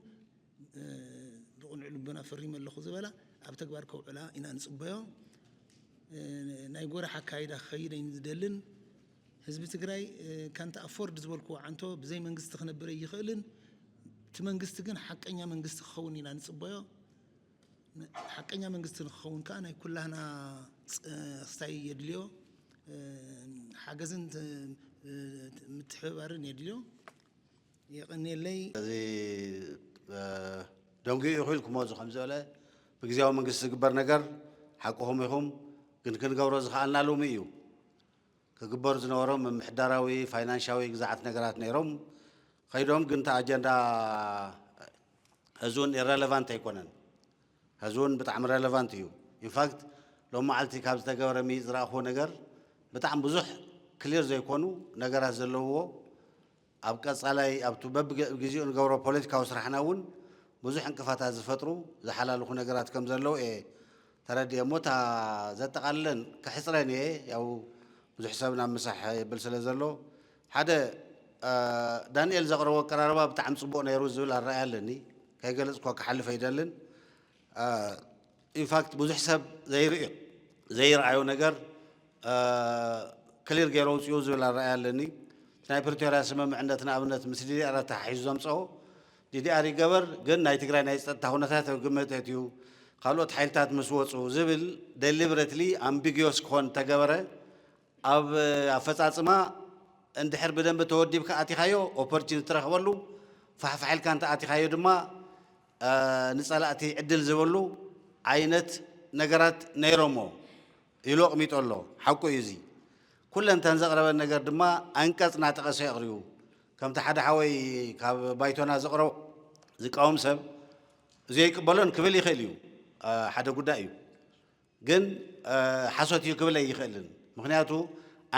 ብቕኑዕ ልቦና ፈሪመ ኣለኹ ዝበላ ኣብ ተግባር ከውዕላ ኢና ንፅበዮ። ናይ ጎራሕ ኣካይዳ ክኸይድ ኣይንደልን። ህዝቢ ትግራይ ካንታ ኣፎርድ ዝበልክዎ ዓንቶ ብዘይ መንግስቲ ክነብር ኣይኽእልን። እቲ መንግስቲ ግን ሓቀኛ መንግስቲ ክኸውን ኢና ንፅበዮ። ሓቀኛ መንግስቲ ንክኸውን ከዓ ናይ ኩላህና ክስታይ የድልዮ፣ ሓገዝን ምትሕብባርን የድልዮ። የቐንየለይ። እዚ ደንጉዩ ኢኹ ኢልኩሞ እዚ ከምዚ ዝበለ ብግዜያዊ መንግስቲ ዝግበር ነገር ሓቅኹም ኢኹም፣ ግን ክንገብሮ ዝኸኣልና ሎሚ እዩ። ክግበሩ ዝነበሮ ምምሕዳራዊ ፋይናንሻዊ ግዛዓት ነገራት ነይሮም ከይዶም፣ ግን እቲ ኣጀንዳ ሕዚ እውን ኢረለቫንት ኣይኮነን። ሕዚ እውን ብጣዕሚ ረለቫንት እዩ። ኢንፋክት ሎም መዓልቲ ካብ ዝተገበረ ምይጥ ዝረእኹዎ ነገር ብጣዕሚ ብዙሕ ክሊር ዘይኮኑ ነገራት ዘለውዎ ኣብ ቀፃላይ ኣብቲ በብግዜኡ ንገብሮ ፖለቲካዊ ስራሕና እውን ብዙሕ ዕንቅፋታት ዝፈጥሩ ዝሓላልኹ ነገራት ከም ዘለዉ እየ ተረዲኤ እሞ እታ ዘጠቓልለን ክሕፅረን እየ። ያው ብዙሕ ሰብ ናብ ምሳሕ የብል ስለ ዘሎ ሓደ ዳንኤል ዘቕረቦ ኣቀራርባ ብጣዕሚ ፅቡቕ ነይሩ ዝብል ኣረኣያ ኣለኒ። ከይገለፅኳ ክሓልፍ ኣይደልን። ኢንፋክት ብዙሕ ሰብ ዘይርእዮ ዘይረኣዮ ነገር ክሊር ገይሩ ኣውፅኡ ዝብል ኣረኣያ ኣለኒ። ናይ ፕሪቶርያ ስምምዕነት ንኣብነት ምስ ዲዲኣር ኣተሓሒዙ ዘምፀኦ ዲዲኣር ይገበር ግን ናይ ትግራይ ናይ ፀጥታ ኩነታት ኣብ ግምት ኣእትዩ ካልኦት ሓይልታት ምስ ወፁ ዝብል ደሊብረትሊ ኣምቢጊዮስ ክኾን ተገበረ ኣብ ኣፈፃፅማ እንድሕር ብደንቢ ተወዲብካ ኣቲኻዮ ኦፖርቹኒቲ ትረኽበሉ ፋሕፋሕ ኢልካ እንተ ኣቲኻዮ ድማ ንፀላእቲ ዕድል ዝበሉ ዓይነት ነገራት ነይሮሞ ኢሉ ኣቕሚጡ ኣሎ። ሓቁ እዩ እዚ። ኩለን እተን ዘቕረበን ነገር ድማ ኣንቀፅ እናጠቐሰ የቕርቡ። ከምቲ ሓደ ሓወይ ካብ ባይቶና ዘቕረቦ ዝቃወም ሰብ እዚ ኣይቅበሎን ክብል ይኽእል እዩ። ሓደ ጉዳይ እዩ። ግን ሓሶት እዩ ክብል ኣይኽእልን። ምኽንያቱ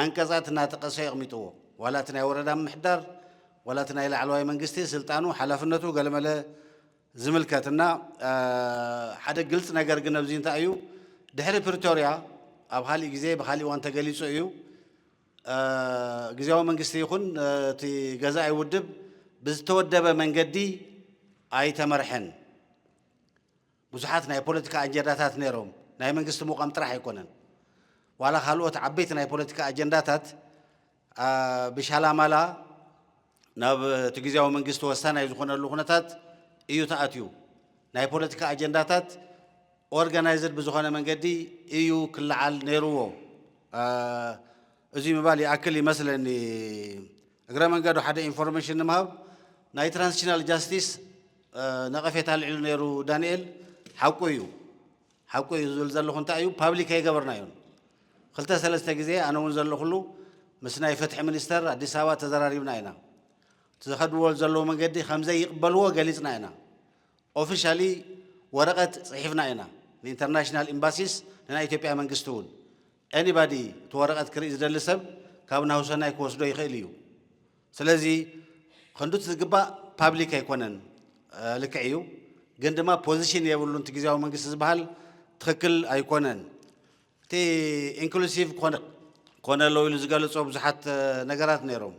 ኣንቀፃት እናጠቐሰ የቕሚጥዎ። ዋላ እቲ ናይ ወረዳ ምምሕዳር ዋላ እቲ ናይ ላዕለዋይ መንግስቲ ስልጣኑ ሓላፍነቱ ገለመለ ዝምልከት እና ሓደ ግልፂ ነገር ግን ኣብዚ እንታይ እዩ ድሕሪ ፕሪቶርያ ኣብ ካሊእ ግዜ ብካሊእ እዋን ተገሊፁ እዩ። ግዜያዊ መንግስቲ ይኹን እቲ ገዛኢ ውድብ ብዝተወደበ መንገዲ ኣይተመርሐን። ብዙሓት ናይ ፖለቲካ ኣጀንዳታት ነይሮም ናይ መንግስቲ ምቋም ጥራሕ ኣይኮነን ዋላ ካልኦት ዓበይቲ ናይ ፖለቲካ ኣጀንዳታት ብሻላማላ ናብ እቲ ግዜያዊ መንግስቲ ወሳናይ ዝኾነሉ ኩነታት እዩ ተኣትዩ። ናይ ፖለቲካ ኣጀንዳታት ኦርጋናይዝድ ብዝኾነ መንገዲ እዩ ክለዓል ነይርዎ። እዚ ምባል ይኣክል ይመስለኒ። እግረ መንገዱ ሓደ ኢንፎርሜሽን ንምሃብ ናይ ትራንዚሽናል ጃስቲስ ነቐፌታ ኣልዒሉ ነይሩ ዳንኤል። ሓቁ እዩ ሓቁ እዩ ዝብል ዘለኹ እንታይ እዩ ፓብሊክ ኣይገበርናዮን። ክልተ ሰለስተ ግዜ ኣነ እውን ዘለኹሉ ምስ ናይ ፍትሒ ሚኒስተር ኣዲስ ኣበባ ተዘራሪብና ኢና። እቲ ዝኸድዎ ዘለዉ መንገዲ ከምዘይቕበልዎ ገሊፅና ኢና። ኦፊሻሊ ወረቐት ፅሒፍና ኢና ንኢንተርናሽናል ኤምባሲስ ንናይ ኢትዮጵያ መንግስቲ እውን። ኤኒባዲ እቲ ወረቐት ክርኢ ዝደሊ ሰብ ካብ ናሁሰናይ ክወስዶ ይኽእል እዩ። ስለዚ ክንዱቲ ዝግባእ ፓብሊክ ኣይኮነን። ልክዕ እዩ። ግን ድማ ፖዚሽን የብሉን እቲ ግዜያዊ መንግስቲ ዝበሃል ትኽክል ኣይኮነን። እቲ ኢንክሉሲቭ ኮነ ኣለዉ ኢሉ ዝገለፆ ብዙሓት ነገራት ነይሮም።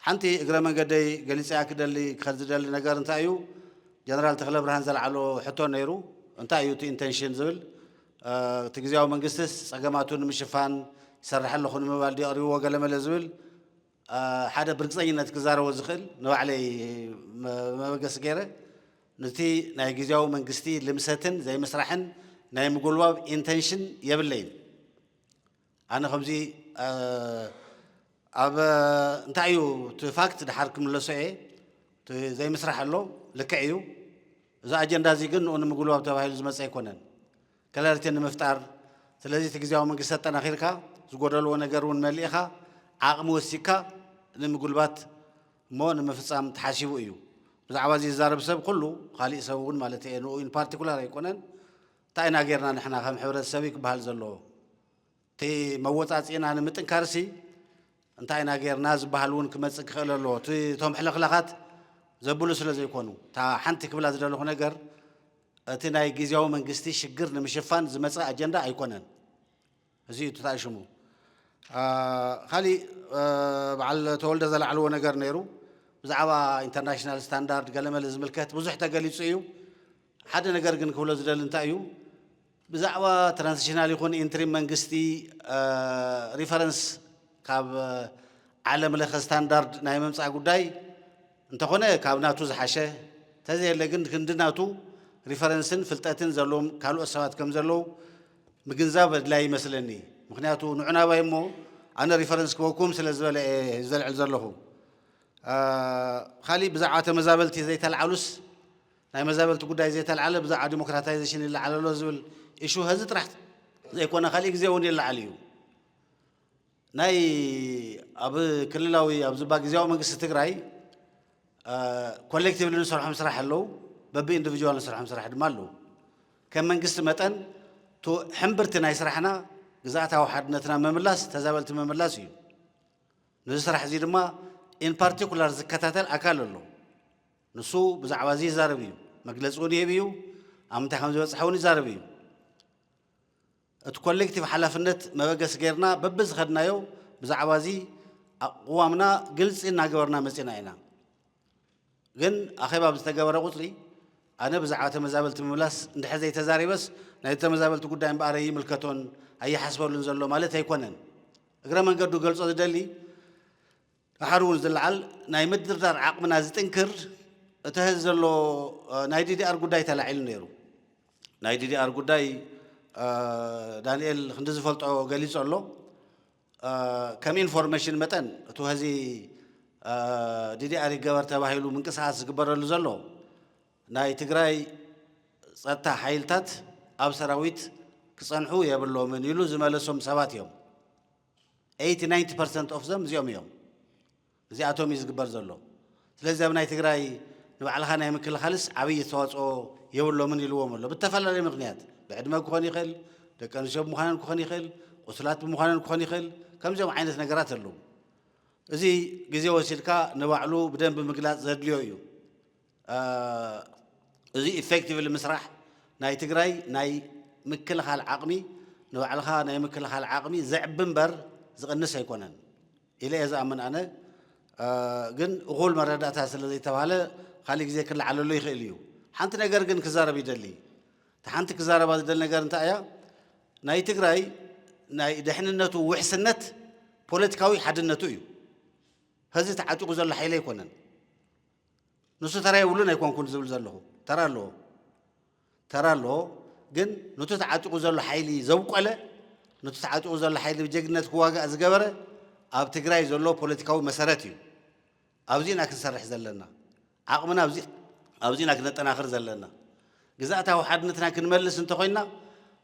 ሓንቲ እግረ መንገደይ ገሊፀያ ክደሊ ክኸድ ዝደሊ ነገር እንታይ እዩ ጀነራል ተኽለ ብርሃን ዘልዓሎ ሕቶ ነይሩ። እንታይ እዩ እቲ ኢንተንሽን ዝብል እቲ ግዜያዊ መንግስትስ ፀገማቱ ንምሽፋን ይሰርሕ ኣለኹ ንምባል ድዩ ኣቕሪብዎ ገለመለ ዝብል ሓደ ብርግፀኝነት ክዛረቦ ዝኽእል ንባዕለይ መበገሲ ገይረ ነቲ ናይ ግዜያዊ መንግስቲ ልምሰትን ዘይምስራሕን ናይ ምጉልባብ ኢንተንሽን የብለይን። ኣነ ከምዚ ኣብ እንታይ እዩ እቲ ፋክት ድሓር ክምለሶ እየ። እቲ ዘይምስራሕ ኣሎ ልክዕ እዩ። እዚ ኣጀንዳ እዚ ግን ንኡ ንምጉልባብ ተባሂሉ ዝመፀ ኣይኮነን። ክላሪቲ ንምፍጣር ስለዚ እቲ ግዜያዊ መንግስቲ ኣጠናኺርካ ዝጎደልዎ ነገር እውን መሊእኻ ዓቕሚ ወሲካ ንምጉልባት እሞ ንምፍፃም ተሓሲቡ እዩ። ብዛዕባ እዚ ዝዛረብ ሰብ ኩሉ፣ ካሊእ ሰብ እውን ማለት እየ፣ ንኡ ኢን ፓርቲኩላር ኣይኮነን። እንታይ ኢና ጌርና ንሕና ከም ሕብረተሰብ ክበሃል ዘለዎ፣ እቲ መወፃፂእና ንምጥንካርሲ እንታይ ኢና ጌርና ዝበሃል እውን ክመፅእ ክኽእል ኣለዎ። እቲ እቶም ሕልኽላኻት ዘብሉ ስለ ዘይኮኑ፣ እታ ሓንቲ ክብላ ዝደለኹ ነገር፣ እቲ ናይ ግዜያዊ መንግስቲ ሽግር ንምሽፋን ዝመፀ ኣጀንዳ ኣይኮነን። እዚ እዩ እቲ ሽሙ። ካሊእ በዓል ተወልደ ዘላዕልዎ ነገር ነይሩ፣ ብዛዕባ ኢንተርናሽናል ስታንዳርድ ገለመለ ዝምልከት ብዙሕ ተገሊፁ እዩ። ሓደ ነገር ግን ክብሎ ዝደሊ እንታይ እዩ፣ ብዛዕባ ትራንዚሽናል ይኹን ኢንትሪም መንግስቲ ሪፈረንስ ካብ ዓለም ለኸ ስታንዳርድ ናይ ምምፃእ ጉዳይ እንተኾነ ካብ ናቱ ዝሓሸ፣ ተዘየለ ግን ክንዲ ናቱ ሪፈረንስን ፍልጠትን ዘለዎም ካልኦት ሰባት ከም ዘለዉ ምግንዛብ ኣድላይ ይመስለኒ። ምክንያቱ ንዑ ናባይ እሞ ኣነ ሪፈረንስ ክበኩም ስለ ዝበለ እየ ዘልዕል ዘለኹ። ካሊእ ብዛዕባ ተመዛበልቲ ዘይተልዓሉስ፣ ናይ መዛበልቲ ጉዳይ ዘይተልዓለ ብዛዕባ ዲሞክራታይዜሽን ይለዓል ኣሎ ዝብል ኢሹ ሀዚ ጥራሕ ዘይኮነ ካሊእ ግዜ እውን ይለዓል እዩ። ናይ ኣብ ክልላዊ ኣብ ዝባ ግዜያዊ መንግስቲ ትግራይ ኮሌክቲቭሊ ንሰርሖም ስራሕ ኣለዉ፣ በቢ ኢንዲቪጁዋል ንሰርሖም ስራሕ ድማ ኣለዉ። ከም መንግስቲ መጠን ቱ ሕምብርቲ ናይ ስራሕና ግዝኣታዊ ሓድነትና ምምላስ፣ ተዛበልቲ ምምላስ እዩ። ነዚ ስራሕ እዚ ድማ ኢን ፓርቲኩላር ዝከታተል ኣካል ኣሎ። ንሱ ብዛዕባ እዚ ይዛረብ እዩ፣ መግለፂ እውን ይህብ እዩ፣ ኣብ ምንታይ ከም ዝበፅሐ እውን ይዛረብ እዩ። እቲ ኮሌክቲቭ ሓላፍነት መበገሲ ጌርና በብዝኸድናዮ ብዛዕባ እዚ ኣቕዋምና ግልፂ እናገበርና መፂና ኢና። ግን ኣኼባ ኣብ ዝተገበረ ቁፅሪ ኣነ ብዛዕባ ተመዛበልቲ ምምላስ እንድሕር ዘይተዛሪበስ ናይ ተመዛበልቲ ጉዳይ እምበኣር ኣይምልከቶን ኣይሓስበሉን ዘሎ ማለት ኣይኮነን። እግረ መንገዱ ገልጾ ዝደሊ ድሓር እውን ዝለዓል ናይ ምድርዳር ዓቕምና ዝጥንክር እቲ ሀዚ ዘሎ ናይ ዲዲኣር ጉዳይ ተላዒሉ ነይሩ። ናይ ዲዲኣር ጉዳይ ዳንኤል ክንዲ ዝፈልጦ ገሊጹ ኣሎ። ከም ኢንፎርሜሽን መጠን እቲ ሀዚ ዲዲኣር ይገበር ተባሂሉ ምንቅስቃስ ዝግበረሉ ዘሎ ናይ ትግራይ ጸጥታ ሓይልታት ኣብ ሰራዊት ክጸንሑ የብሎምን ኢሉ ዝመለሶም ሰባት እዮም። ኤይቲ ናይንቲ ፐርሰንት ኦፍ ዘም እዚኦም እዮም። እዚኣቶም እዩ ዝግበር ዘሎ። ስለዚ ኣብ ናይ ትግራይ ንባዕልኻ ናይ ምክልኻልስ ዓብዪ ኣስተዋፅኦ የብሎምን ኢልዎም ኣሎ። ብተፈላለየ ምክንያት ብዕድመ ክኾን ይኽእል፣ ደቂ ኣንስትዮ ብምዃነን ክኾን ይኽእል፣ ቁስላት ብምዃነን ክኾን ይኽእል፣ ከምዚኦም ዓይነት ነገራት ኣለዉ። እዚ ግዜ ወሲድካ ንባዕሉ ብደንቢ ምግላፅ ዘድልዮ እዩ። እዚ ኢፌክቲቭሊ ምስራሕ ናይ ትግራይ ናይ ምክልኻል ዓቕሚ ንባዕልኻ ናይ ምክልኻል ዓቕሚ ዘዕቢ እምበር ዝቕንስ ኣይኮነን ኢለ እየ ዝኣምን ኣነ። ግን እኹል መረዳእታ ስለ ዘይተባህለ ካልእ ግዜ ክለዓለሉ ይኽእል እዩ። ሓንቲ ነገር ግን ክዛረብ ይደሊ። እቲ ሓንቲ ክዛረባ ዝደሊ ነገር እንታይ እያ? ናይ ትግራይ ናይ ድሕንነቱ ውሕስነት ፖለቲካዊ ሓድነቱ እዩ። ሀዚ ተዓጢቑ ዘሎ ሓይሊ ኣይኮነን። ንሱ ተራ የብሉን ኣይኮንኩን ዝብል ዘለኹ፣ ተራ ኣለዎ፣ ተራ ኣለዎ። ግን ነቲ ተዓጢቑ ዘሎ ሓይሊ ዘብቆለ፣ ነቲ ተዓጢቑ ዘሎ ሓይሊ ብጀግንነት ክዋጋእ ዝገበረ ኣብ ትግራይ ዘሎ ፖለቲካዊ መሰረት እዩ። ኣብዚና ክንሰርሕ ዘለና፣ ዓቕምና ኣብዚ ኣብዚና ክነጠናኽር ዘለና። ግዛእታዊ ሓድነትና ክንመልስ እንተኾይንና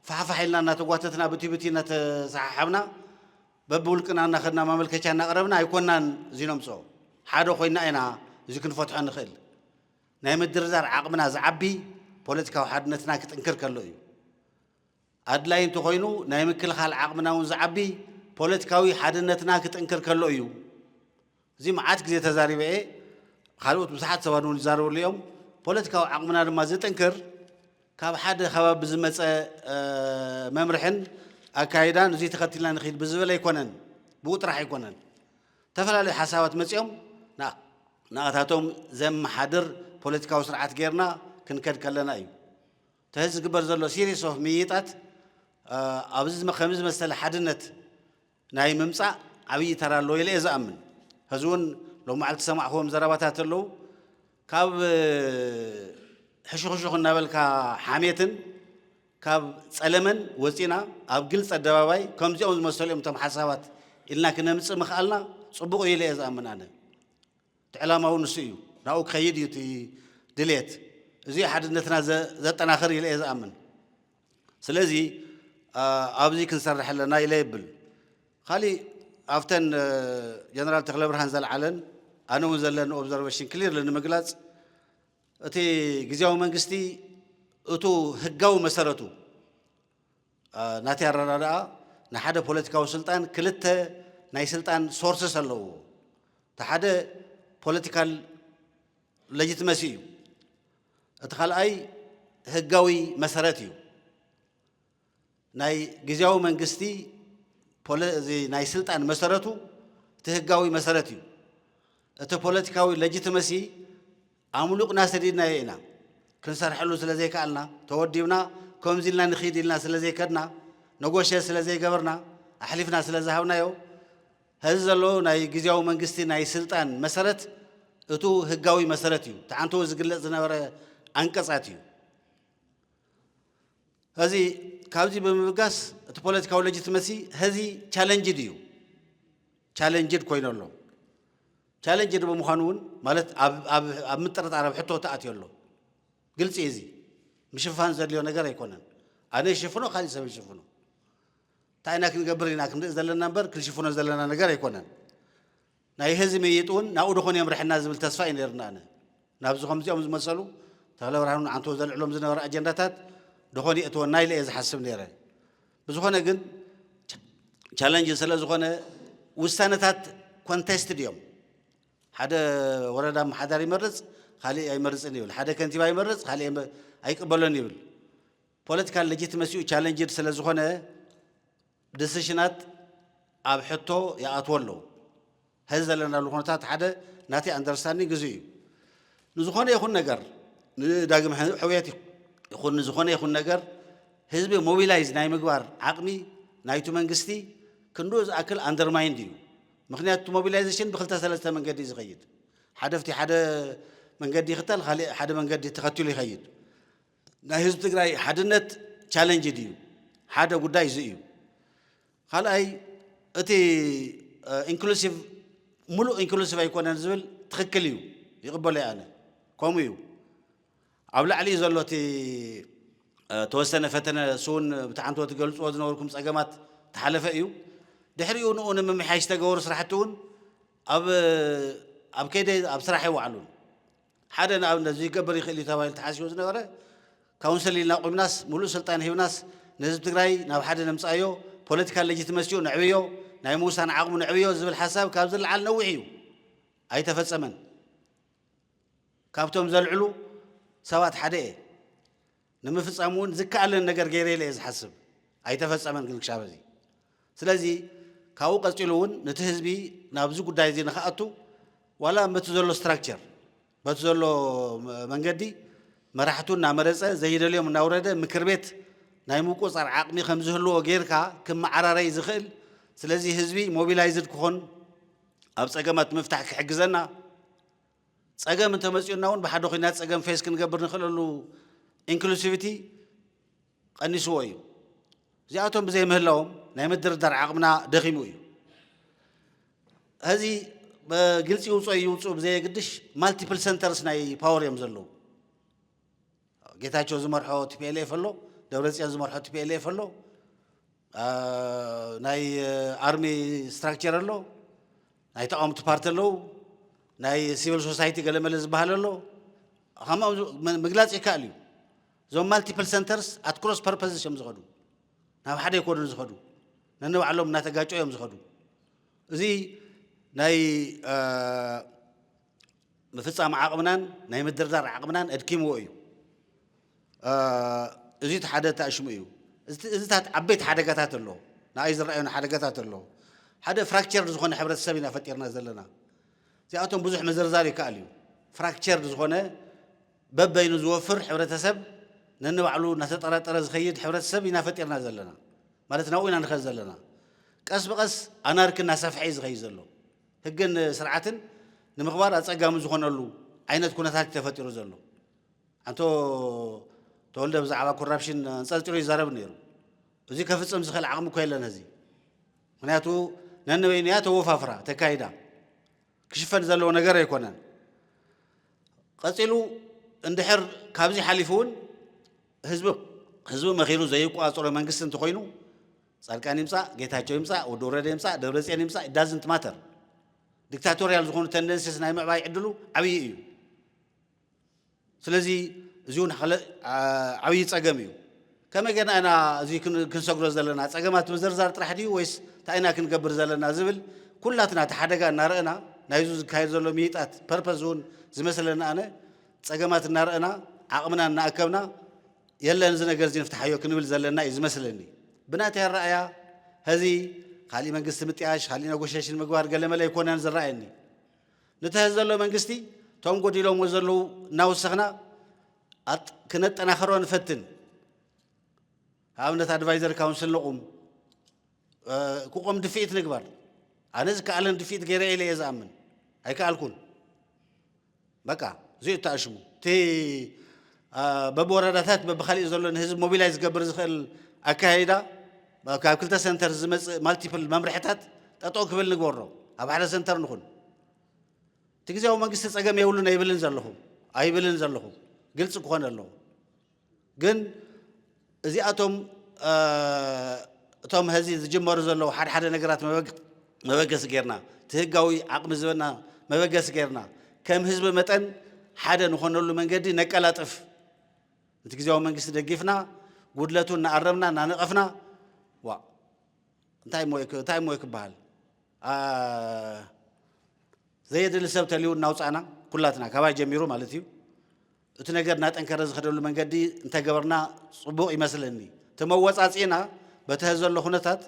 ፋሕፋሕ ኢልና እናተጓተትና ብቲ ብቲ እናተሰሓሓብና በብውልቅና እናኸድና ማመልከቻ እናቕረብና ኣይኮናን እዚ ነምፅኦ። ሓደ ኮይና ኢና እዚ ክንፈትሖ ንኽእል። ናይ ምድርዳር ዓቕምና ዝዓቢ ፖለቲካዊ ሓድነትና ክጥንክር ከሎ እዩ። ኣድላይ እንተኾይኑ ናይ ምክልኻል ዓቕምና እውን ዝዓቢ ፖለቲካዊ ሓድነትና ክጥንክር ከሎ እዩ። እዚ መዓት ግዜ ተዛሪበ እየ። ካልኦት ብዙሓት ሰባት እውን ይዛረብሉ እዮም። ፖለቲካዊ ዓቕምና ድማ ዝጥንክር ካብ ሓደ ከባቢ ብዝመፀ መምርሕን ኣካይዳን እዚ ተኸቲልና ንኽድ ብዝብል ኣይኮነን፣ ብኡ ጥራሕ ኣይኮነን። ዝተፈላለዩ ሓሳባት መፂኦም ንኣታቶም ዘመሓድር ፖለቲካዊ ስርዓት ጌርና ክንከድ ከለና እዩ። ተህዚ ዝግበር ዘሎ ሲሪስ ኦፍ ምይይጣት ኣብዚ ከምዚ ዝመሰለ ሓድነት ናይ ምምፃእ ዓብዪ ተራ ኣለዎ ኢለ እየ ዝኣምን። ሕዚ እውን ሎም መዓልቲ ዝሰማዕክዎም ዘረባታት ኣለዉ። ካብ ሕሹኽሹኽ እናበልካ ሓሜትን ካብ ፀለመን ወፂና ኣብ ግልፂ ኣደባባይ ከምዚኦም ዝመሰሉ እዮም እቶም ሓሳባት ኢልና ክነምፅእ ምኽኣልና ፅቡቕ እዩ ኢለ እየ ዝኣምን ኣነ። እቲ ዕላማ እውን ንሱ እዩ። ናብኡ ክኸይድ እዩ እቲ ድሌት። እዚ ሓድነትና ዘጠናኽር ኢለ እየ ዝኣምን። ስለዚ ኣብዚ ክንሰርሕ ኣለና ኢለ ይብል። ካሊእ ኣብተን ጀነራል ተክለብርሃን ዘልዓለን ኣነ እውን ዘለኒ ኦብዘርቬሽን ክሊርሊ ንምግላፅ፣ እቲ ግዜያዊ መንግስቲ እቱ ህጋዊ መሰረቱ ናተይ ኣረዳድኣ ንሓደ ፖለቲካዊ ስልጣን ክልተ ናይ ስልጣን ሶርስስ ኣለዎ። እቲ ሓደ ፖለቲካል ለጅትመሲ እዩ። እቲ ካልኣይ ህጋዊ መሰረት እዩ። ናይ ግዜያዊ መንግስቲ ፖለ- እዚ ናይ ስልጣን መሰረቱ እቲ ህጋዊ መሰረት እዩ። እቲ ፖለቲካዊ ለጅትመሲ ኣምሉቕና ሰዲድናዮ ኢና። ክንሰርሐሉ ስለ ዘይከኣልና፣ ተወዲብና ከምዚ ኢልና ንኺድ ኢልና ስለ ዘይከድና፣ ነጎሸ ስለ ዘይገበርና፣ ኣሕሊፍና ስለ ዝሃብናዮ፣ ሕዚ ዘሎ ናይ ግዜያዊ መንግስቲ ናይ ስልጣን መሰረት እቱ ህጋዊ መሰረት እዩ። ተዓንቶ ዝግለጽ ዝነበረ ኣንቀጻት እዩ። ሕዚ ካብዚ ብምብጋስ እቲ ፖለቲካዊ ለጅትመሲ ሕዚ ቻለንጅድ እዩ። ቻለንጅድ ኮይኑ ኣሎ። ቻለንጅድ ብምዃኑ እውን ማለት ኣብ ምጥርጣር ኣብ ሕቶ ተኣትዮ ኣሎ። ግልፂ እዩ። እዚ ምሽፋን ዘድልዮ ነገር ኣይኮነን። ኣነ ይሽፍኖ፣ ካሊእ ሰብ ይሽፍኖ። እንታይ ኢና ክንገብር ኢና ክንርኢ ዘለና እምበር ክንሽፍኖ ዘለና ነገር ኣይኮነን። ናይ ህዝቢ ምይይጥ እውን ናብኡ ድኾን የምርሐና ዝብል ተስፋ እዩ ነይርና። ኣነ ናብዚ ከምዚኦም ዝመሰሉ ተኽለ ብርሃኑ ንዓንቶ ዘልዕሎም ዝነበረ ኣጀንዳታት ድኾን የእትወና ኢለ እየ ዝሓስብ ነይረ። ብዝኾነ ግን ቻለንጅ ስለ ዝኾነ ውሳነታት ኮንቴስትድ እዮም። ሓደ ወረዳ ኣመሓዳሪ ይመርፅ፣ ካሊእ ኣይመርፅን ይብል። ሓደ ከንቲባ ይመርፅ፣ ካሊእ ኣይመ- ኣይቅበሎን ይብል። ፖለቲካል ለጂትመሲኡ ቻለንጅድ ስለ ዝኾነ ዲሲሽናት ኣብ ሕቶ ይኣትዎ ኣለዉ። ሕዚ ዘለናሉ ኩነታት ሓደ ናተይ ኣንደርስታንዲንግ እዚ እዩ። ንዝኾነ ይኹን ነገር ንዳግም ሕ- ሕውየት ይኹን ንዝኾነ ይኹን ነገር ህዝቢ ሞቢላይዝ ናይ ምግባር ዓቕሚ ናይቱ መንግስቲ ክንድኡ ዝኣክል ኣንደርማይንድ እዩ። ምክንያቱ ሞቢላይዜሽን ብክልተ ሰለስተ መንገዲ እዩ ዝኸይድ። ሓደ ፍቲ ሓደ መንገዲ ይኽተል፣ ካሊእ ሓደ መንገዲ ተኸቲሉ ይኸይድ። ናይ ህዝቢ ትግራይ ሓድነት ቻለንጅድ እዩ። ሓደ ጉዳይ እዚ እዩ። ካልኣይ እቲ ኢንክሉሲቭ ሙሉእ ኢንክሉሲቭ ኣይኮነን ዝብል ትኽክል እዩ፣ ይቕበሎ እየ ኣነ። ከምኡ እዩ። ኣብ ላዕሊ እዩ ዘሎ እቲ ተወሰነ ፈተነ እሱ እውን ብትሓንቶ ትገልፅዎ ዝነበርኩም ፀገማት ተሓለፈ እዩ። ድሕሪኡ ንኡ ንምምሕያሽ ዝተገበሩ ስራሕቲ እውን ኣብ ኣብ ከይደ ኣብ ስራሕ ይወዓሉን ሓደ ንኣብነት እዚ ይገበር ይኽእል እዩ ተባሂሉ ተሓሲቡ ዝነበረ ካውንስል ኢልና ቁምናስ ሙሉእ ስልጣን ሂብናስ ንህዝቢ ትግራይ ናብ ሓደ ነምፃዮ ፖለቲካል ለጅትመሲኡ ነዕብዮ ናይ ምውሳን ዓቕሙ ነዕብዮ ዝብል ሓሳብ ካብ ዝለዓል ነዊሕ እዩ ኣይተፈፀመን። ካብቶም ዘልዕሉ ሰባት ሓደ እየ። ንምፍፃም እውን ዝከኣለን ነገር ገይረ ኢለ እየ ዝሓስብ። ኣይተፈፀመን ግን ክሻብ እዚ። ስለዚ ካብኡ ቀፂሉ እውን ነቲ ህዝቢ ናብዚ ጉዳይ እዚ ንክኣቱ ዋላ በቲ ዘሎ ስትራክቸር በቲ ዘሎ መንገዲ መራሕቱ እናመረፀ ዘይደልዮም እናውረደ ምክር ቤት ናይ ምቁፃር ዓቕሚ ከም ዝህልዎ ጌርካ ክመዓራረይ ዝኽእል ስለዚ ህዝቢ ሞቢላይዝድ ክኾን ኣብ ፀገማት ምፍታሕ ክሕግዘና ፀገም እንተመፅኡና እውን ብሓደ ኮይና ፀገም ፌስ ክንገብር ንኽእለሉ ኢንክሉሲቪቲ ቀኒስዎ እዩ። እዚኣቶም ብዘይምህላዎም ናይ ምድርዳር ዓቕምና ደኺሙ እዩ። ሕዚ ብግልፂ ይውፅኦ ይውፅኡ ብዘየግድሽ ማልቲፕል ሰንተርስ ናይ ፓወር እዮም ዘለዉ። ጌታቸው ዝመርሖ ቲፒኤልኤፍ ኣሎ፣ ደብረፅዮን ዝመርሖ ቲፒኤልኤፍ ኣሎ፣ ናይ ኣርሚ ስትራክቸር ኣሎ፣ ናይ ተቃወምቲ ፓርቲ ኣለዉ፣ ናይ ሲቪል ሶሳይቲ ገለመለ ዝበሃል ኣሎ። ከምኦም ምግላፅ ይከኣል እዩ። እዞም ማልቲፕል ሰንተርስ ኣት ክሮስ ፐርፐዝስ እዮም ዝኸዱ፣ ናብ ሓደ ኣይኮኑን ዝኸዱ፣ ነንባዕሎም እናተጋጨ እዮም ዝኸዱ። እዚ ናይ ምፍፃም ዓቕምናን ናይ ምድርዳር ዓቕምናን ኣድኪምዎ እዩ። እዚ እቲ ሓደ ተኣሽሙ እዩ። እዚታት ዓበይቲ ሓደጋታት ኣሎ፣ ንኣይ ዝረኣዩና ሓደጋታት ኣሎ። ሓደ ፍራክቸር ዝኾነ ሕብረተሰብ ኢና ፈጢርና ዘለና። እዚኣቶም ብዙሕ ምዝርዛር ይከኣል እዩ። ፍራክቸር ዝኾነ በበይኑ ዝወፍር ሕብረተሰብ ነንባዕሉ እናተጠራጠረ ዝኸይድ ሕብረተሰብ ኢና ፈጢርና ዘለና። ማለት ናብኡ ኢና ንኸድ ዘለና። ቀስ ብቐስ ኣናርኪ እናሰፍሐ እዩ ዝኸይድ ዘሎ። ህግን ስርዓትን ንምኽባር ኣፀጋሚ ዝኾነሉ ዓይነት ኩነታት እዩ ተፈጢሩ ዘሎ። ኣንቶ ተወልደ ብዛዕባ ኮራፕሽን ኣንፀርፂሩ ይዛረብ ነይሩ። እዚ ከፍፅም ዝኽእል ዓቕሚ እኮ የለን እዚ። ምክንያቱ ነንበይኑ እያ ተወፋፍራ ተካይዳ ክሽፈን ዘለዎ ነገር ኣይኮነን። ቀፂሉ እንድሕር ካብዚ ሓሊፉ እውን ህዝቢ ህዝቢ መኺሩ ዘይቋፅሮ መንግስቲ እንተኾይኑ ፃድቃን ይምፃእ፣ ጌታቸው ይምፃእ፣ ወዲ ወረደ ይምፃእ፣ ደብረፅዮን ይምፃእ፣ it doesn't matter። ዲክታቶሪያል ዝኾኑ ተንደንሲስ ናይ ምዕባይ ዕድሉ ዓብዪ እዩ። ስለዚ እዚ እውን ሓደ ዓብዪ ፀገም እዩ። ከመይ ጌርና ኢና እዚ ክንሰግሮ ዘለና? ፀገማት ምዝርዛር ጥራሕ ድዩ ወይስ እንታይ ኢና ክንገብር ዘለና ዝብል ኩላትና እቲ ሓደጋ እናረእና ናይዙ ዝካየድ ዘሎ ምይጣት ፐርፐስ እውን ዝመስለና ኣነ ፀገማት እናረእና ዓቕምና እናኣከብና የለን እዚ ነገር እዚ ንፍትሓዮ ክንብል ዘለና እዩ ዝመስለኒ። ብናተይ ኣረኣያ ሀዚ ካሊእ መንግስቲ ምጥያሽ ካሊእ ነጎሸሽን ምግባር ገለመለ ኣይኮነን ዝረኣየኒ። ንተህዝ ዘሎ መንግስቲ እቶም ጎዲሎምዎ ዘለዉ እናወሰኽና ኣጥ- ክነጠናኸሮ ንፈትን። ኣብነት ኣድቫይዘር ካውንስል ንቑም ክቆም ድፍኢት ንግበር። ኣነ ዝከኣለን ድፍኢት ገይረ ኢለ እየ ዝኣምን። ኣይከኣልኩን። በቃ እዚኡ ተኣሽሙ። እቲ በብወረዳታት በብካሊእ ዘሎ ንህዝቢ ሞቢላይዝ ዝገብር ዝኽእል ኣካያይዳ ካብ ክልተ ሰንተር ዝመፅእ ማልቲፕል መምርሕታት ጠጠው ክብል ንግበሮ። ኣብ ሓደ ሰንተር ንኹን። እቲ ግዜያዊ መንግስቲ ፀገም የብሉን ኣይብልን ዘለኹ ኣይብልን ዘለኹ ግልፂ ክኾን ኣለዎ። ግን እዚኣቶም እቶም ሀዚ ዝጅመሩ ዘለዉ ሓደ ሓደ ነገራት መበገሲ ጌርና እቲ ህጋዊ ዓቕሚ ዝበና መበገሲ ጌርና ከም ህዝቢ መጠን ሓደ ንኾነሉ መንገዲ ነቀላጥፍ። እቲ ግዜያዊ መንግስቲ ደጊፍና ጉድለቱ እናኣረምና እናነቐፍና ዋ እንታይ ሞ ክበሃል ዘየድሊ ሰብ ተልዩ እናውፃእና ኩላትና ካባይ ጀሚሩ ማለት እዩ እቲ ነገር እናጠንከረ ዝኸደሉ መንገዲ እንተገበርና ፅቡቕ ይመስለኒ። እቲ መወፃፅኢና በቲ ዘሎ ኩነታት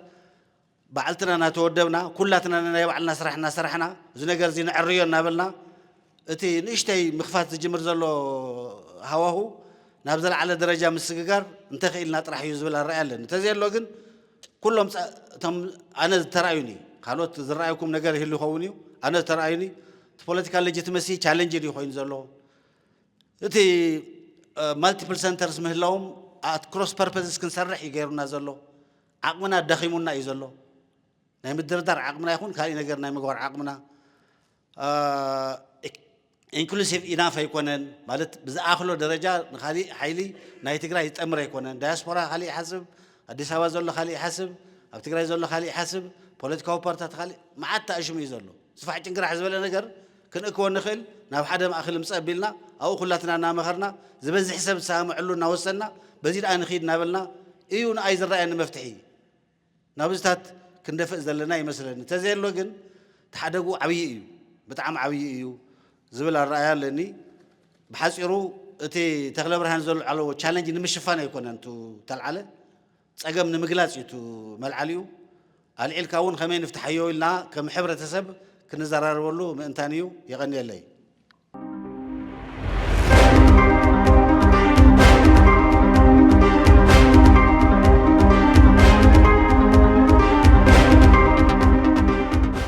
ባዕልትና እናተወደብና ኩላትና ናይ ባዕልና ስራሕ እናሰራሕና እዚ ነገር እዚ ንዕርዮ እናበልና እቲ ንእሽተይ ምኽፋት ዝጅምር ዘሎ ሃዋሁ ናብ ዘለዓለ ደረጃ ምስግጋር እንተኽኢልና ጥራሕ እዩ ዝብል ኣረኣያ ኣለኒ። እንተዘየሎ ግን ኩሎም እቶም ኣነ ዝተረኣዩኒ ካልኦት ዝረኣየኩም ነገር ይህሉ ይኸውን እዩ። ኣነ ዝተረኣዩኒ እቲ ፖለቲካል ሌጂትመሲ ቻለንጅ እዩ ኮይኑ ዘሎ። እቲ ማልቲፕል ሰንተርስ ምህላዎም ኣት ክሮስ ፐርፐዝስ ክንሰርሕ እዩ ገይሩና ዘሎ። ዓቕምና ኣዳኺሙና እዩ ዘሎ። ናይ ምድርዳር ዓቕምና ይኹን ካሊእ ነገር ናይ ምግባር ዓቕምና ኢንክሉሲቭ ኢናፍ ኣይኮነን። ማለት ብዝኣኽሎ ደረጃ ንካሊእ ሓይሊ ናይ ትግራይ ዝጠምር ኣይኮነን። ዳያስፖራ ካሊእ ይሓስብ፣ ኣዲስ ኣበባ ዘሎ ካሊእ ይሓስብ፣ ኣብ ትግራይ ዘሎ ካሊእ ይሓስብ፣ ፖለቲካዊ ፓርትታት ካሊእ መዓት ተኣሽሙ እዩ ዘሎ። ስፋሕ ጭንግራሕ ዝበለ ነገር ክንእክቦ ንኽእል ናብ ሓደ ማእኽል ምፀእ ኣቢልና ኣብኡ ኩላትና እናመኸርና ዝበዝሕ ሰብ ዝሰማምዐሉ እናወሰንና በዚ ደኣ ንኽይድ እናበልና እዩ ንኣይ ዝረኣየኒ መፍትሒ። ናብዚታት ክንደፍእ ዘለና ይመስለኒ። እንተዘየሎ ግን ተሓደጉ ዓብዪ እዩ፣ ብጣዕሚ ዓብዪ እዩ ዝብል ኣረኣያ ኣለኒ። ብሓፂሩ እቲ ተክለ ብርሃን ዘሎ ዓለዎ ቻለንጅ ንምሽፋን ኣይኮነን ቱ ተልዓለ ፀገም ንምግላፅ እዩ ቱ መልዓሊኡ ኣልዒልካ እውን ከመይ ንፍትሓዮ ኢልና ከም ሕብረተሰብ ክንዘራረበሉ ምእንታን እዩ። የቐንየለይ።